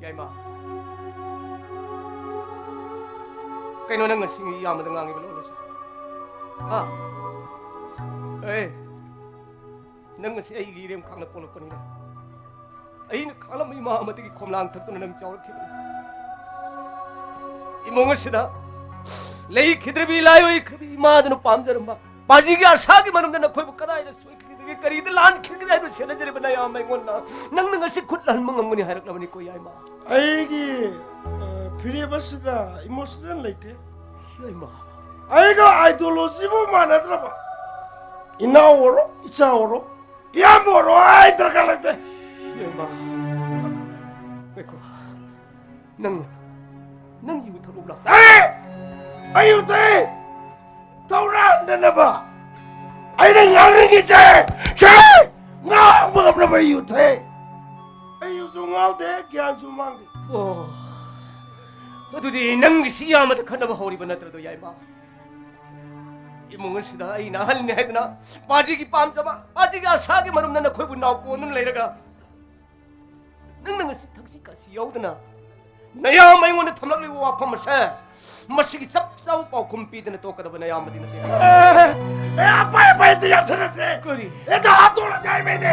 ꯌꯥꯏꯃ꯫ ꯀꯩꯅꯣ ꯅꯪ ꯉꯁꯤ ꯏꯌꯥꯝꯕꯗ ꯉꯥꯡꯉꯤꯕ ꯂꯣꯟ ꯑꯁꯤ? ꯍꯥ? ꯑꯦ, ꯅꯪ ꯉꯁꯤ ꯑꯩꯒꯤ ꯏꯔꯦꯝ ꯈꯥꯡꯅ ꯄꯣꯛꯂꯛꯄꯅꯤꯅ, ꯑꯩꯅ ꯈꯥꯡꯂꯝꯕ ꯏꯃꯥ ꯑꯃꯗꯒꯤ ꯈꯣꯝꯂꯥꯡ ꯊꯛꯇꯨꯅ ꯅꯪ ꯆꯥꯎꯔꯛꯈꯤꯕꯅꯤ꯫ ꯏꯃꯨꯡ ꯑꯁꯤꯗ ꯂꯩꯈꯤꯗ꯭ꯔꯕꯤ ꯂꯥꯏꯑꯣꯏꯈ꯭ꯔꯕꯤ ꯏꯃꯥꯗꯨꯅ ꯄꯥꯝꯖꯔꯝꯕ ꯄꯥꯖꯤꯒꯤ ꯑꯁꯥꯒꯤ ꯃꯔꯝꯗ ꯅꯈꯣꯏꯕꯨ ꯀꯗꯥꯏꯗ ꯁꯣꯏꯈꯤꯒꯗꯒꯦ, ꯀꯔꯤꯗ ꯂꯥꯟꯈꯤꯒꯗꯒꯦ ꯍꯥꯏꯕ ꯁꯦꯟꯅꯖꯔꯤꯕ ꯅꯌꯥꯝꯕ ꯑꯩꯉꯣꯟꯗ ꯅꯪꯅ ꯉꯁꯤ ꯈꯨꯠ ꯍꯟꯕ ꯉꯝꯒꯅꯤ ꯍꯥꯏꯔꯛꯂꯕꯅꯤꯀꯣ, ꯌꯥꯏꯃ꯫ ꯑꯩꯒꯤ, ꯑ, ꯐꯤꯔꯦꯞ ꯑꯁꯤꯗ ꯏꯃꯣꯁꯅꯦꯜ ꯂꯩꯇꯦ꯫ ꯌꯥꯏꯃ꯫ ꯑꯩꯒ ꯑꯥꯏꯗꯤꯌꯣꯂꯣꯖꯤꯕꯨ ꯃꯥꯟꯅꯗ꯭ꯔꯕ ꯏꯅꯥꯎ ꯑꯣꯏꯔꯣ, ꯏꯆꯥ ꯑꯣꯏꯔꯣ, ꯏꯌꯥꯝꯕ ꯑꯣꯏꯔꯣ, ꯑꯩ ꯗꯔꯀꯥꯔ ꯂꯩꯇꯦ꯫ ꯌꯥꯏꯃ꯫ ꯉꯥꯏꯈꯣ꯫ ꯅꯪ, ꯅꯪ ꯌꯨ ꯊꯛꯂꯨꯕ꯭ꯔꯥ? ꯊꯛꯏ! ꯑꯩ ꯌꯨ ꯊꯛꯏ! ꯊꯧꯔꯥꯡꯗꯅꯕ ꯑꯩꯅ ꯉꯥꯡꯅꯤꯡꯉꯤꯁꯦ ꯁꯤ! ꯉꯥꯡꯕ ꯉꯝꯅꯕ ꯑꯩ ꯌꯨ ꯊꯛꯏ꯫ ꯑꯩ ꯌꯨꯁꯨ ꯉꯥꯎꯗꯦ, ꯒ꯭ꯌꯥꯟꯁꯨ ꯃꯥꯡꯗꯦ꯫ ꯑꯣ, ꯑꯗꯨꯗꯤ ꯅꯪꯒꯤꯁꯤ ꯏꯌꯥꯝꯕꯗ ꯈꯠꯅꯕ ꯍꯧꯔꯤꯕ ꯅꯠꯇ꯭ꯔꯗꯣ, ꯌꯥꯏꯃ? ꯏꯃꯨꯡ ꯑꯁꯤꯗ ꯑꯩꯅ ꯑꯍꯜꯅꯤ ꯍꯥꯏꯗꯨꯅ ꯄꯥꯖꯤꯒꯤ ꯄꯥꯝꯖꯕ, ꯄꯥꯖꯤꯒꯤ ꯑꯁꯥꯒꯤ ꯃꯔꯨꯝꯗ ꯅꯈꯣꯏꯕꯨ ꯅꯥꯎ ꯀꯣꯟꯗꯨꯅ ꯂꯩꯔꯒ, ꯅꯪꯅ ꯉꯁꯤ ꯊꯛꯁꯤ ꯈꯥꯁꯤ ꯌꯥꯎꯗꯅ ꯅꯌꯥꯝꯕ ꯑꯩꯉꯣꯟꯗ ꯊꯝꯂꯛꯂꯤꯕ ꯋꯥꯐꯝ ꯑꯁꯦ ꯃꯁꯤꯒꯤ ꯆꯞ ꯆꯥꯕ ꯄꯥꯎꯈꯨꯝ ꯄꯤꯗꯅ ꯇꯣꯛꯀꯗꯕ ꯅꯌꯥꯝꯕꯗꯤ ꯅꯠꯇꯦ꯫ ꯑꯦ, ꯑꯦ, ꯑꯄꯥꯏ ꯑꯄꯥꯏꯗ ꯌꯥꯊꯔꯁꯦ꯫ ꯀꯔꯤ? ꯍꯦꯛꯇ ꯍꯥꯠꯇꯣꯛꯂꯁꯦ ꯍꯥꯏꯕꯩꯗꯤ꯫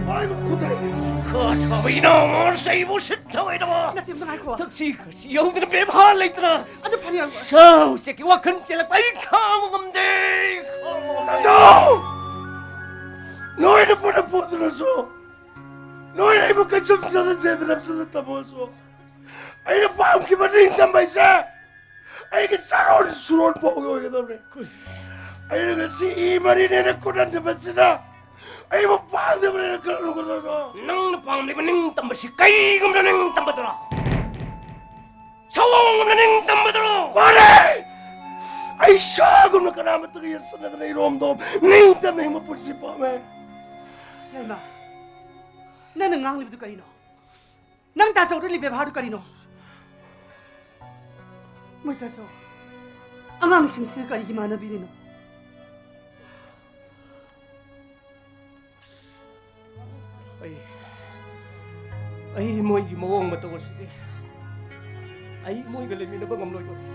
ꯃꯥꯏꯕ ꯈꯨꯗꯥꯏ꯫ ꯈꯥ ꯊꯥꯕ ꯏꯅꯥꯎ ꯃꯥꯁꯦ ꯑꯩꯕꯨ ꯁꯤꯠ ꯊꯧꯑꯣꯏꯗꯕ꯫ ꯅꯠꯇꯦ, ꯑꯝꯇ ꯉꯥꯏꯈꯣ꯫ ꯊꯛꯁꯤ ꯈꯥꯁꯤ ꯌꯧꯗꯅ ꯕꯦꯕꯥꯔ ꯂꯩꯇꯅ꯫ ꯑꯗꯨ ꯐꯔꯦ, ꯌꯥꯔꯣꯏ꯫ ꯁꯥ ꯎꯆꯦꯛꯀꯤ ꯋꯥꯈꯜ ꯆꯦꯜꯂꯛꯄ ꯑꯩ ꯈꯥꯡꯕ ꯉꯝꯗꯦ, ꯈꯥꯡꯕ ꯉꯝꯗꯦ꯫ ꯇꯥꯖꯧ! ꯅꯣꯏꯅ ꯄꯨꯟꯅ ꯄꯣꯠꯇꯨꯅꯁꯨ, ꯅꯣꯏꯅ ꯑꯩꯕꯨ ꯀꯩꯁꯨꯝ ꯆꯠꯅ ꯆꯦꯟꯗꯅ ꯆꯠꯅ ꯇꯝꯃꯣꯁꯨ, ꯑꯩꯅ ꯄꯥꯝꯈꯤꯕ ꯅꯤꯡꯇꯝꯕ ꯍꯥꯏꯁꯦ ꯑꯩꯒꯤ ꯆꯥꯔꯣꯟ ꯁꯨꯔꯣꯟ ꯐꯥꯎꯒꯤ ꯑꯣꯏꯒꯗꯕꯅꯦ꯫ ꯑꯩꯅ ꯉꯁꯤ ꯏ ꯃꯔꯤꯅꯦꯅ ꯀꯨꯠꯍꯟꯗꯕꯁꯤꯅ ꯑꯩꯕꯨ ꯄꯥꯝꯗꯕꯅꯦꯅ ꯈꯜꯂꯨꯒꯗꯕꯗꯣ꯫ ꯅꯪꯅ ꯄꯥꯝꯂꯤꯕ ꯅꯤꯡꯇꯝꯕꯁꯤ ꯀꯩꯒꯨꯝꯕ ꯅꯤꯡꯇꯝꯕꯗꯨꯔꯣ? ꯁꯑꯣꯡꯒꯨꯝꯅ ꯅꯤꯡꯇꯝꯕꯗꯨꯔꯣ? ꯃꯥꯅꯦ! ꯑꯩ ꯁꯥꯒꯨꯝꯅ ꯀꯅꯥꯃꯠꯇꯒ ꯌꯦꯠꯁꯤꯟꯅꯗꯅ ꯏꯔꯣꯝꯗꯣꯝ ꯅꯤꯡꯇꯝꯅ ꯍꯤꯡꯕ ꯄꯨꯟꯁꯤ ꯄꯥꯝꯃꯦ꯫ ꯌꯥꯏꯃ, ꯅꯪꯅ ꯉꯥꯡꯂꯤꯕꯗꯨ ꯀꯔꯤꯅꯣ? ꯅꯪ ꯇꯥꯆꯧꯗ ꯂꯩꯕ ꯕꯦꯕꯥꯔꯗꯨ ꯀꯔꯤꯅꯣ? ꯃꯣꯏ ꯇꯥꯆꯧ, ꯑꯉꯥꯡꯁꯤꯡꯁꯤꯒ ꯀꯔꯤꯒꯤ ꯃꯥꯟꯅꯕꯤꯔꯤꯅꯣ? ꯑꯩ, ꯑꯩ ꯃꯣꯏꯒꯤ ꯃꯑꯣꯡ ꯃꯇꯧ ꯑꯁꯤꯗꯤ ꯑꯩ ꯃꯣꯏꯒ ꯂꯩꯃꯤꯟꯅꯕ ꯉꯝꯂꯣꯏꯗꯧꯔꯤ꯫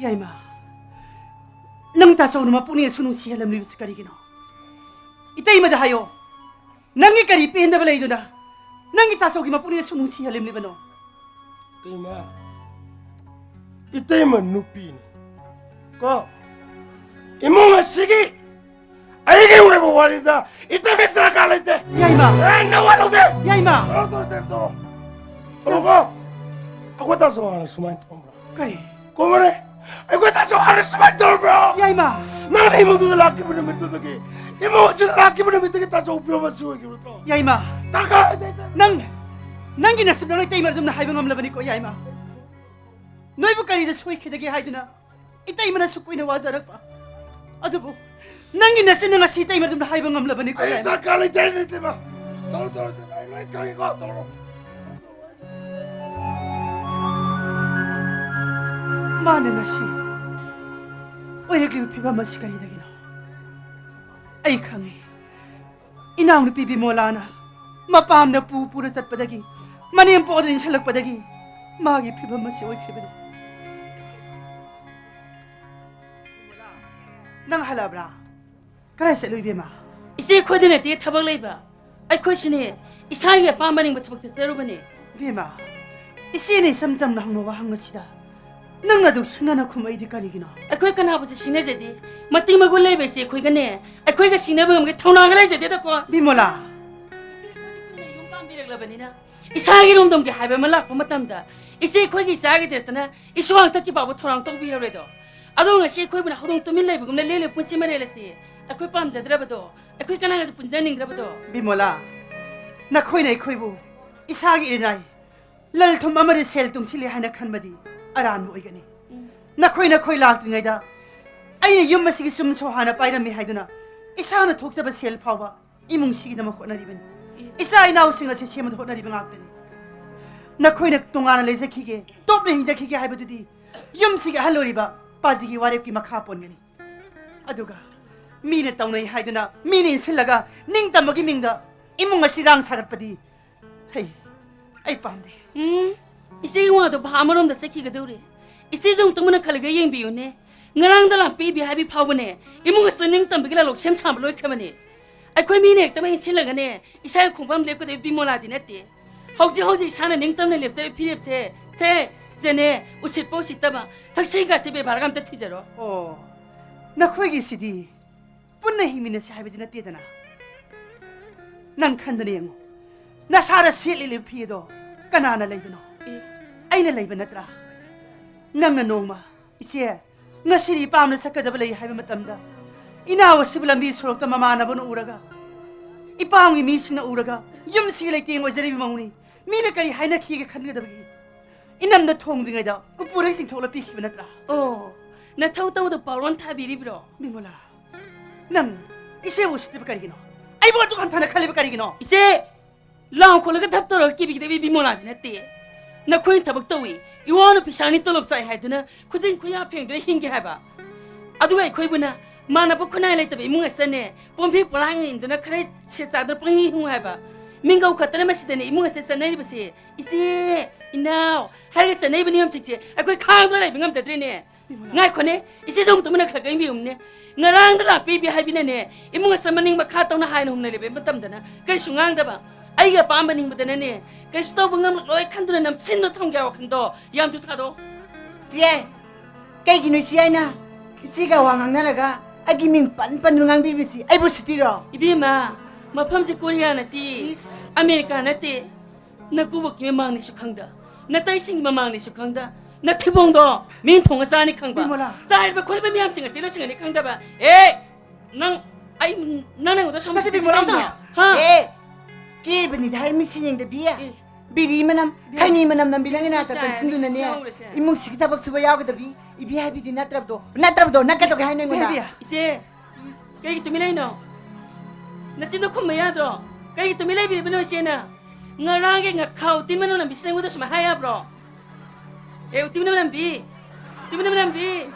ꯌꯥꯏꯃ, ꯅꯪ ꯇꯥꯆꯧꯅ ꯃꯄꯨꯛꯅꯤꯡ ꯑꯁꯨꯛ ꯅꯨꯡꯁꯤꯍꯜꯂꯝꯂꯤꯕꯁꯤ ꯀꯔꯤꯒꯤꯅꯣ? ꯏꯇꯩꯃꯗ ꯍꯥꯏꯌꯣ꯫ ꯅꯪꯒꯤ ꯀꯔꯤ ꯄꯦꯟꯗꯕ ꯂꯩꯗꯨꯅ ꯅꯪꯒꯤ ꯇꯥꯆꯧꯒꯤ ꯃꯄꯨꯛꯅꯤꯡ ꯑꯁꯨꯛ ꯅꯨꯡꯁꯤꯍꯜꯂꯝꯂꯤꯕꯅꯣ? ꯏꯇꯩꯃ, ꯏꯇꯩꯃ ꯅꯨꯄꯤꯅꯤ ꯀꯣ꯫ ꯏꯃꯨꯡ ꯑꯁꯤꯒꯤ ꯑꯩꯒꯤ ꯑꯣꯏꯕ ꯋꯥꯔꯤꯗ ꯏꯇꯩꯃ ꯗꯔꯀꯥꯔ ꯂꯩꯇꯦ꯫ ꯌꯥꯏꯃ꯫ ꯑꯦ, ꯅꯋꯥ ꯂꯧꯗꯦ꯫ ꯌꯥꯏꯃ꯫ ꯇꯧꯔꯣ, ꯇꯧꯔꯣ, ꯇꯧꯔꯣ, ꯇꯧꯔꯣ꯫ ꯇꯧꯔꯣꯀꯣ꯫ ꯑꯩꯈꯣꯏ ꯇꯥꯆꯧ ꯍꯥꯟꯅ ꯁꯨꯃꯥꯏꯅ ꯇꯧꯔꯝꯕ꯭ꯔꯣ? ꯀꯔꯤ? ꯀꯣꯃꯔꯦ, ꯑꯩꯈꯣꯏ ꯇꯥꯆꯧ ꯍꯥꯟꯅ ꯁꯨꯃꯥꯏꯅ ꯇꯧꯔꯝꯕ꯭ꯔꯣ? ꯌꯥꯏꯃ! ꯅꯪꯅ ꯏꯃꯨꯡꯗꯨꯗ ꯂꯥꯛꯈꯤꯕ ꯅꯨꯃꯤꯠꯇꯨꯗꯒꯤ, ꯏꯃꯨꯡ ꯑꯁꯤꯗ ꯂꯥꯛꯈꯤꯕ ꯅꯨꯃꯤꯠꯇꯒꯤ ꯇꯥꯆꯧ ꯐꯤꯕꯝ ꯑꯁꯤ ꯑꯣꯏꯈꯤꯕ ꯅꯠꯇ꯭ꯔꯣ? ꯌꯥꯏꯃ! ꯗꯔꯀꯥꯔ ꯑꯣꯏꯗꯦ, ꯏꯇꯩꯃ꯫ ꯅꯪ, ꯅꯪꯒꯤ ꯅꯁꯤꯕ ꯅꯪꯅ ꯏꯇꯩꯃ ꯑꯗꯨꯝꯅ ꯍꯥꯏꯕ ꯉꯝꯂꯕꯅꯤꯀꯣ, ꯌꯥꯏꯃ꯫ ꯅꯣꯏꯕꯨ ꯀꯔꯤꯗ ꯁꯣꯏꯈꯤꯗꯒꯦ ꯍꯥꯏꯗꯨꯅ ꯏꯇꯩꯃꯅ ꯑꯁꯨꯛ ꯀꯨꯏꯅ ꯋꯥꯖꯔꯛꯄ? ꯑꯗꯨꯕꯨ ꯅꯪꯒꯤ ꯅꯆꯤꯟꯅ ꯉꯁꯤ ꯏꯇꯩꯃ ꯑꯗꯨꯝꯅ ꯍꯥꯏꯕ ꯉꯝꯂꯕꯅꯤꯀꯣ, ꯑꯩ ꯌꯥꯏꯃ꯫ ꯗꯔꯀꯥꯔ ꯂꯩꯇꯦ ꯍꯥꯏꯁꯤꯅꯤ, ꯏꯇꯩꯃ꯫ ꯇꯧꯔꯣ, ꯇꯧꯔꯣ, ꯏꯇꯩꯃ, ꯑꯩ ꯂꯣꯏ ꯈꯪꯉꯤꯀꯣ, ꯇꯧꯔꯣ꯫ ꯃꯥꯅ ꯉꯁꯤ ꯑꯣꯏꯔꯛꯂꯤꯕ ꯐꯤꯕꯝ ꯑꯁꯤ ꯀꯔꯤꯗꯒꯤꯅꯣ? ꯑꯩ ꯈꯪꯉꯤ꯫ ꯏꯅꯥꯎꯅꯨꯄꯤ ꯕꯤꯃꯣꯂꯥꯅ ꯃꯄꯥꯝꯗ ꯄꯨ ꯄꯨꯔ ꯆꯠꯄꯗꯒꯤ, ꯃꯅꯦꯝꯄꯣꯛ ꯑꯗꯨ ꯏꯟꯁꯤꯜꯂꯛꯄꯗꯒꯤ ꯃꯥꯒꯤ ꯐꯤꯕꯝ ꯑꯁꯤ ꯑꯣꯏꯈ꯭ꯔꯤꯕꯅꯤ꯫ ꯅꯪ ꯍꯜꯂꯛꯑꯕ꯭ꯔꯥ? ꯀꯗꯥꯏ ꯆꯠꯂꯨꯏ, ꯏꯕꯦꯝꯃ? ꯏꯆꯦ, ꯑꯩꯈꯣꯏꯗ ꯅꯠꯇꯦ ꯊꯕꯛ ꯂꯩꯕ꯫ ꯑꯩꯈꯣꯏꯁꯨꯅꯦ, ꯏꯁꯥꯒꯤ ꯑꯄꯥꯝꯕ ꯑꯅꯤꯡꯕ ꯊꯕꯛ ꯆꯠꯆꯔꯨꯕꯅꯦ꯫ ꯏꯕꯦꯝꯃ, ꯏꯆꯦꯅ ꯏꯆꯝ ꯆꯝꯅ ꯍꯪꯕ ꯋꯥꯍꯪ ꯑꯁꯤꯗ ꯅꯪꯅ ꯑꯗꯨꯛ ꯁꯤꯡꯅꯅ ꯈꯨꯝꯃꯛꯏꯗꯤ ꯀꯔꯤꯒꯤꯅꯣ? ꯑꯩꯈꯣꯏ ꯀꯅꯥꯕꯨꯁꯨ ꯁꯤꯡꯅꯖꯗꯦ꯫ ꯃꯇꯤꯛ ꯃꯒꯨꯟ ꯂꯩꯕ ꯏꯆꯦ ꯑꯩꯈꯣꯏꯒꯅꯦ, ꯑꯩꯈꯣꯏꯒ ꯁꯤꯡꯅꯕ ꯉꯝꯒꯦ ꯊꯧꯅꯥꯒ ꯂꯩꯖꯗꯦꯗꯀꯣ꯫ ꯕꯤꯃꯣꯂꯥ! ꯏꯆꯦ ꯑꯩꯈꯣꯏꯗꯤ ꯊꯨꯅ ꯌꯨꯝ ꯄꯥꯟꯕꯤꯔꯛꯂꯕꯅꯤꯅ, ꯏꯁꯥꯒꯤ ꯏꯔꯣꯝꯗꯣꯝꯒꯤ ꯍꯥꯏꯕ ꯑꯃ ꯂꯥꯛꯄ ꯃꯇꯝꯗ, ꯏꯆꯦ ꯑꯩꯈꯣꯏꯒꯤ ꯏꯆꯥꯒꯤ ꯗꯦꯠꯇꯅ ꯏꯁꯨ ꯍꯥꯛꯇꯛꯀꯤ ꯐꯥꯎꯕ ꯊꯧꯔꯥꯡ ꯇꯧꯕꯤꯔꯔꯣꯏꯗꯣ꯫ ꯑꯗꯣ ꯉꯁꯤ ꯑꯩꯈꯣꯏꯕꯨꯅ ꯍꯧꯗꯣꯡ ꯇꯨꯃꯤꯟ ꯂꯩꯕꯒꯨꯝꯅ ꯂꯦꯜꯂꯤꯕ ꯄꯨꯟꯁꯤ ꯃꯔꯦꯜ ꯑꯁꯤ ꯑꯩꯈꯣꯏ ꯄꯥꯝꯖꯗ꯭ꯔꯕꯗꯣ, ꯑꯩꯈꯣꯏ ꯀꯅꯥꯒꯁꯨ ꯄꯨꯟꯖꯅꯤꯡꯗ꯭ꯔꯕꯗꯣ꯫ ꯕꯤꯃꯣꯂꯥ, ꯅꯈꯣꯏꯅ ꯑꯩꯈꯣꯏꯕꯨ ꯏꯁꯥꯒꯤ ꯏꯔꯤꯅꯥꯏ, ꯂꯟ ꯊꯨꯝ ꯑꯃꯗꯤ ꯁꯦꯜ ꯇꯨꯡꯁꯤꯜꯂꯤ ꯍꯥꯏꯅ ꯈꯟꯕꯗꯤ ꯑꯔꯥꯟꯕ ꯑꯣꯏꯒꯅꯤ꯫ ꯎꯝ꯫ ꯅꯈꯣꯏ, ꯅꯈꯣꯏ ꯂꯥꯛꯇ꯭ꯔꯤꯉꯩꯗ ꯑꯩꯅ ꯌꯨꯝ ꯑꯁꯤꯒꯤ ꯆꯨꯝꯁꯨ ꯍꯥꯟꯅ ꯄꯥꯏꯔꯝꯃꯤ ꯍꯥꯏꯗꯨꯅ ꯏꯁꯥꯅ ꯊꯣꯛꯆꯕ ꯁꯦꯜ ꯐꯥꯎꯕ ꯏꯃꯨꯡꯁꯤꯒꯤꯗꯃꯛ ꯍꯣꯠꯅꯔꯤꯕꯅꯤ꯫ ꯏ- ꯏꯆꯥ ꯏꯅꯥꯎꯁꯤꯡ ꯑꯁꯤ ꯁꯦꯝꯕꯗ ꯍꯣꯠꯅꯔꯤꯕ ꯉꯥꯛꯇꯅꯤ꯫ ꯅꯈꯣꯏꯅ ꯇꯣꯉꯥꯟꯅ ꯂꯩꯖꯈꯤꯒꯦ, ꯇꯣꯞꯅ ꯍꯤꯡꯖꯈꯤꯒꯦ ꯍꯥꯏꯕꯗꯨꯗꯤ ꯌꯨꯝꯁꯤꯒꯤ ꯑꯍꯜ ꯑꯣꯏꯔꯤꯕ ꯄꯥꯖꯤꯒꯤ ꯋꯥꯔꯦꯞꯀꯤ ꯃꯈꯥ ꯄꯣꯟꯒꯅꯤ꯫ ꯑꯗꯨꯒ ꯃꯤꯅ ꯇꯧꯅꯩ ꯍꯥꯏꯗꯨꯅ, ꯃꯤꯅ ꯏꯟꯁꯤꯜꯂꯒ ꯅꯤꯡꯇꯝꯕꯒꯤ ꯃꯤꯡꯗ ꯏꯃꯨꯡ ꯑꯁꯤ ꯏꯔꯥꯡ ꯁꯥꯒꯠꯄꯗꯤ, ꯍꯩ, ꯑꯩ ꯄꯥꯝꯗꯦ꯫ ꯎꯝ, ꯏꯆꯦꯒꯤ ꯋꯥꯗꯣ ꯚꯥꯞ ꯑꯃꯔꯣꯝꯗ ꯆꯠꯈꯤꯒꯗꯧꯔꯦ꯫ ꯏꯆꯦꯁꯨ ꯑꯃꯨꯛꯇꯪ ꯃꯨꯟꯅ ꯈꯜꯂꯒ ꯌꯦꯡꯕꯤꯌꯨꯅꯦ꯫ ꯉꯔꯥꯡꯗ ꯂꯥꯛꯄꯤꯕꯤ ꯍꯥꯏꯕꯤ ꯐꯥꯎꯕꯅꯦ, ꯏꯃꯨꯡ ꯑꯁꯤꯗ ꯅꯤꯡꯇꯝꯕꯒꯤ ꯂꯥꯂꯣꯛ ꯁꯦꯝ ꯁꯥꯕ ꯂꯣꯏꯈ꯭ꯔꯕꯅꯦ꯫ ꯑꯩꯈꯣꯏ ꯃꯤꯅ ꯍꯦꯛꯇ ꯃꯍꯩ ꯁꯤꯜꯂꯒꯅꯦ, ꯏꯁꯥꯒꯤ ꯈꯣꯡꯐꯝ ꯂꯦꯞꯀꯗꯕ ꯕꯤꯃꯣꯂꯥꯗꯤ ꯅꯠꯇꯦ꯫ ꯍꯧꯖꯤꯛ ꯍꯧꯖꯤꯛ ꯏꯁꯥꯅ ꯅꯤꯡꯇꯝꯅ ꯂꯦꯞꯆꯔꯤꯕ ꯐꯤꯔꯦꯞꯁꯦ, ꯁꯦ, ꯁꯤꯗꯅꯦ, ꯎꯁꯤꯠꯄ ꯎꯁꯤꯠꯇꯕ, ꯊꯛꯁꯤ ꯈꯥꯁꯤ ꯕꯦꯕꯥꯔꯒ ꯑꯝꯇ ꯊꯤꯖꯔꯣ꯫ ꯑꯣ, ꯅꯈꯣꯏꯒꯤꯁꯤꯗꯤ ꯄꯨꯟꯅ ꯍꯤꯡꯃꯤꯟꯅꯁꯤ ꯍꯥꯏꯕꯗꯤ ꯅꯠꯇꯦꯗꯅ꯫ ꯅꯪ ꯈꯟꯗꯨꯅ ꯌꯦꯡꯉꯨ, ꯅꯁꯥꯗ ꯁꯦꯠꯂꯤꯕ ꯐꯤ ꯑꯗꯣ ꯀꯅꯥꯅ ꯂꯩꯕꯅꯣ? ꯑꯦ꯫ ꯑꯩꯅ ꯂꯩꯕ ꯅꯠꯇ꯭ꯔꯥ? ꯅꯪꯅ ꯅꯣꯡꯃ, "ꯏꯆꯦ, ꯉꯁꯤꯗꯤ ꯏꯄꯥꯝꯗ ꯆꯠꯀꯗꯕ ꯂꯩ" ꯍꯥꯏꯕ ꯃꯇꯝꯗ, ꯏꯅꯥꯎ ꯑꯁꯤꯕꯨ ꯂꯝꯕꯤ ꯁꯣꯔꯣꯛꯇ ꯃꯃꯥꯟꯅꯕꯅ ꯎꯔꯒ, ꯏꯄꯥꯝꯒꯤ ꯃꯤꯁꯤꯡꯅ ꯎꯔꯒ, ꯌꯨꯝꯁꯤꯒꯤ ꯂꯩꯇꯦꯡ ꯑꯣꯏꯖꯔꯤꯕ ꯃꯧꯅꯤ, ꯃꯤꯅ ꯀꯔꯤ ꯍꯥꯏꯅꯈꯤꯒꯦ ꯈꯟꯒꯗꯕꯒꯤ ꯏꯅꯝꯗ ꯊꯣꯡꯗ꯭ꯔꯤꯉꯩꯗ ꯎꯄꯨꯗꯒꯤ ꯆꯤꯡꯊꯣꯛꯂ ꯄꯤꯈꯤꯕ ꯅꯠꯇ꯭ꯔꯥ? ꯑꯣ, ꯅꯊꯧ ꯇꯧꯗ ꯄꯥꯎꯔꯣꯟ ꯊꯥꯕꯤꯔꯤꯕ꯭ꯔꯣ? ꯕꯤꯃꯣꯂꯥ, ꯅꯪ ꯏꯆꯦꯕꯨ ꯎꯁꯤꯠꯇ꯭ꯔꯤꯕ ꯀꯔꯤꯒꯤꯅꯣ? ꯑꯩꯕꯨ ꯑꯗꯨꯛ ꯍꯟꯊꯅ ꯈꯜꯂꯤꯕ ꯀꯔꯤꯒꯤꯅꯣ? ꯏꯆꯦ, ꯂꯥꯎ ꯈꯣꯠꯂꯒ ꯊꯞ ꯇꯧꯔꯒ ꯀꯤꯕꯤꯒꯗꯕꯤ ꯕꯤꯃꯣꯂꯥꯗꯤ ꯅꯠꯇꯦ꯫ ꯅꯈꯣꯏꯅ ꯊꯕꯛ ꯇꯧꯏ, ꯏꯋꯥꯅ ꯄꯩꯁꯥꯅꯤ ꯇꯣꯂꯣꯞ ꯆꯥꯏ ꯍꯥꯏꯗꯨꯅ ꯈꯨꯖꯤꯟ ꯈꯨꯌꯥ ꯐꯦꯡꯗꯨꯅ ꯍꯤꯡꯒꯦ ꯍꯥꯏꯕ? ꯑꯗꯨꯒ ꯑꯩꯈꯣꯏꯕꯨꯅ ꯃꯥꯟꯅꯕ ꯈꯨꯟꯅꯥꯏ ꯂꯩꯇꯕ ꯏꯃꯨꯡ ꯑꯁꯤꯗꯅꯦ, ꯄꯣꯝꯐꯤ ꯄꯣꯂꯥꯡ ꯏꯟꯗꯨꯅ ꯈꯔ ꯁꯦꯠ ꯆꯥꯗꯨꯅ ꯄꯪꯍꯤꯡ ꯍꯤꯡꯉꯨ ꯍꯥꯏꯕ? ꯃꯤꯡꯒꯧ ꯈꯛꯇꯅ ꯃꯁꯤꯗꯅꯦ ꯏꯃꯨꯡ ꯑꯁꯤꯗ ꯆꯠꯅꯔꯤꯕꯁꯦ꯫ ꯏꯆꯦ, ꯏꯅꯥꯎ ꯍꯥꯏꯔꯒ ꯆꯠꯅꯔꯤꯕ ꯅꯤꯌꯣꯝꯁꯤꯡꯁꯦ ꯑꯩꯈꯣꯏ ꯈꯥꯡꯗꯨꯅ ꯂꯩꯕ ꯉꯝꯖꯗ꯭ꯔꯦꯅꯦ꯫ ꯉꯥꯏꯈꯣꯅꯦ, ꯏꯆꯦꯁꯨ ꯑꯃꯨꯛꯇ ꯃꯨꯟꯅ ꯈꯔ ꯈꯔ ꯌꯦꯡꯕꯤꯌꯨꯅꯦ꯫ ꯉꯔꯥꯡꯗ ꯂꯥꯛꯄꯤꯕꯤ ꯍꯥꯏꯕꯤꯅꯅꯦ, ꯏꯃꯨꯡ ꯑꯁꯤꯗ ꯃꯅꯤꯡ ꯃꯈꯥ ꯇꯧꯅ ꯍꯥꯏꯅ ꯍꯨꯝꯅ ꯂꯩꯕ ꯃꯇꯝꯗꯅ ꯀꯔꯤꯁꯨ ꯉꯥꯡꯗꯕ꯫ ꯑꯩꯒꯤ ꯑꯄꯥꯝꯕ ꯅꯤꯡꯕꯗꯅꯅꯦ, ꯀꯔꯤꯁꯨ ꯇꯧꯕ ꯉꯝꯂꯣꯏ ꯈꯟꯗꯨꯅ ꯅꯝꯁꯤꯟꯗꯨꯅ ꯊꯝꯒꯦ ꯍꯥꯏꯕ ꯋꯥꯈꯜꯗꯣ ꯌꯥꯝ ꯊꯨ ꯊꯥꯗꯣꯛꯑꯣ꯫ ꯆꯦ, ꯀꯩꯒꯤꯅꯣ ꯏꯆꯦ ꯑꯩꯅ ꯏꯆꯦꯒ ꯋꯥ ꯉꯥꯡꯅꯔꯒ ꯑꯩꯒꯤ ꯃꯤꯡ ꯄꯟ ꯄꯟꯗꯨꯅ ꯉꯥꯡꯕꯤꯔꯤꯕꯁꯤ? ꯑꯩꯕꯨ ꯎꯁꯤꯠꯇꯤꯔꯣ? ꯏꯕꯦꯝꯃ, ꯃꯐꯝꯁꯤ ꯀꯣꯔꯤꯌꯥ ꯅꯠꯇꯦ, ꯏꯁ꯫ ꯑꯃꯦꯔꯤꯀꯥ ꯅꯠꯇꯦ꯫ ꯅꯀꯨꯕꯣꯛꯀꯤ ꯃꯃꯥꯡꯅꯤꯁꯨ ꯈꯪꯗ, ꯅꯇꯩꯁꯤꯡꯒꯤ ꯃꯃꯥꯡꯅꯤꯁꯨ ꯈꯪꯗ, ꯅꯊꯤꯕꯣꯡꯗꯣ ꯃꯤꯅ ꯊꯣꯡꯉ ꯆꯥꯅꯤ ꯈꯪꯕ꯫ ꯕꯤꯃꯣꯂꯥ꯫ ꯆꯥꯏꯔꯤꯕ ꯈꯣꯠꯂꯤꯕ ꯃꯌꯥꯝꯁꯤꯡ ꯑꯁꯤ ꯂꯣꯏꯁꯤꯟꯒꯅꯤ ꯈꯪꯗꯕ꯫ ꯑꯦ! ꯅꯪ, ꯑꯩ, ꯅꯪ ꯑꯩꯉꯣꯟꯗ ꯁꯣꯝ ꯅꯠꯇꯦ, ꯁꯤꯗ ꯕꯤꯃꯣꯂꯥ, ꯀꯩꯅꯣ? ꯍꯥ? ꯑꯦ! ꯀꯦꯕꯅꯤꯗ ꯍꯥꯏꯔ ꯃꯤꯠꯁꯤ ꯌꯦꯡꯗꯕꯤ꯫ ꯑꯦ꯫ ꯕꯤꯔꯤ ꯃꯅꯝ, ꯕꯤꯃꯣꯂꯥ꯫ ꯈꯩꯅꯤ ꯃꯅꯝ ꯅꯝꯕꯤ ꯅꯪꯒꯤ ꯁꯤ, ꯁꯤ, ꯅꯥꯛꯇ ꯁꯤ, ꯆꯪꯁꯤꯟꯗꯨꯅꯅꯦ꯫ ꯁꯤ, ꯁꯤ, ꯁꯤ꯫ ꯏꯃꯨꯡꯁꯤꯒꯤ ꯊꯕꯛ ꯁꯨꯕ ꯌꯥꯎꯒꯗꯕꯤ꯫ ꯏꯕꯤ ꯍꯥꯏꯕꯤꯗꯤ ꯅꯠꯇ꯭ꯔꯕꯗꯣ? ꯅꯠꯇ꯭ꯔꯕꯗꯣ? ꯅꯠꯀꯗꯧꯒꯦ ꯍꯥꯏ ꯅꯪꯉꯣꯟꯗ? ꯏꯕꯤ, ꯏꯕꯤ꯫ ꯏꯆꯦ, ꯀꯩꯒꯤ ꯇꯨꯃꯤꯟ ꯂꯩꯅꯣ? ꯅꯆꯤꯟꯗꯣ ꯈꯨꯝꯕ ꯌꯥꯗ꯭ꯔꯣ? ꯀꯩꯒꯤ ꯇꯨꯃꯤꯟ ꯂꯩꯕꯤꯔꯤꯕꯅꯣ ꯏꯆꯦꯅ? ꯉꯔꯥꯡꯒꯤ ꯉꯥꯈꯥ ꯎꯇꯤ ꯃꯅꯝ ꯅꯝꯕꯤꯁꯤꯅ ꯑꯩꯉꯣꯟꯗ ꯁꯨꯃꯥꯏꯅ ꯍꯥꯏ ꯌꯥꯕ꯭ꯔꯣ? ꯑꯦ, ꯎꯇꯤ ꯃꯅꯝ ꯅꯝꯕꯤ! ꯎꯇꯤ ꯃꯅꯝ ꯅꯝꯕꯤ!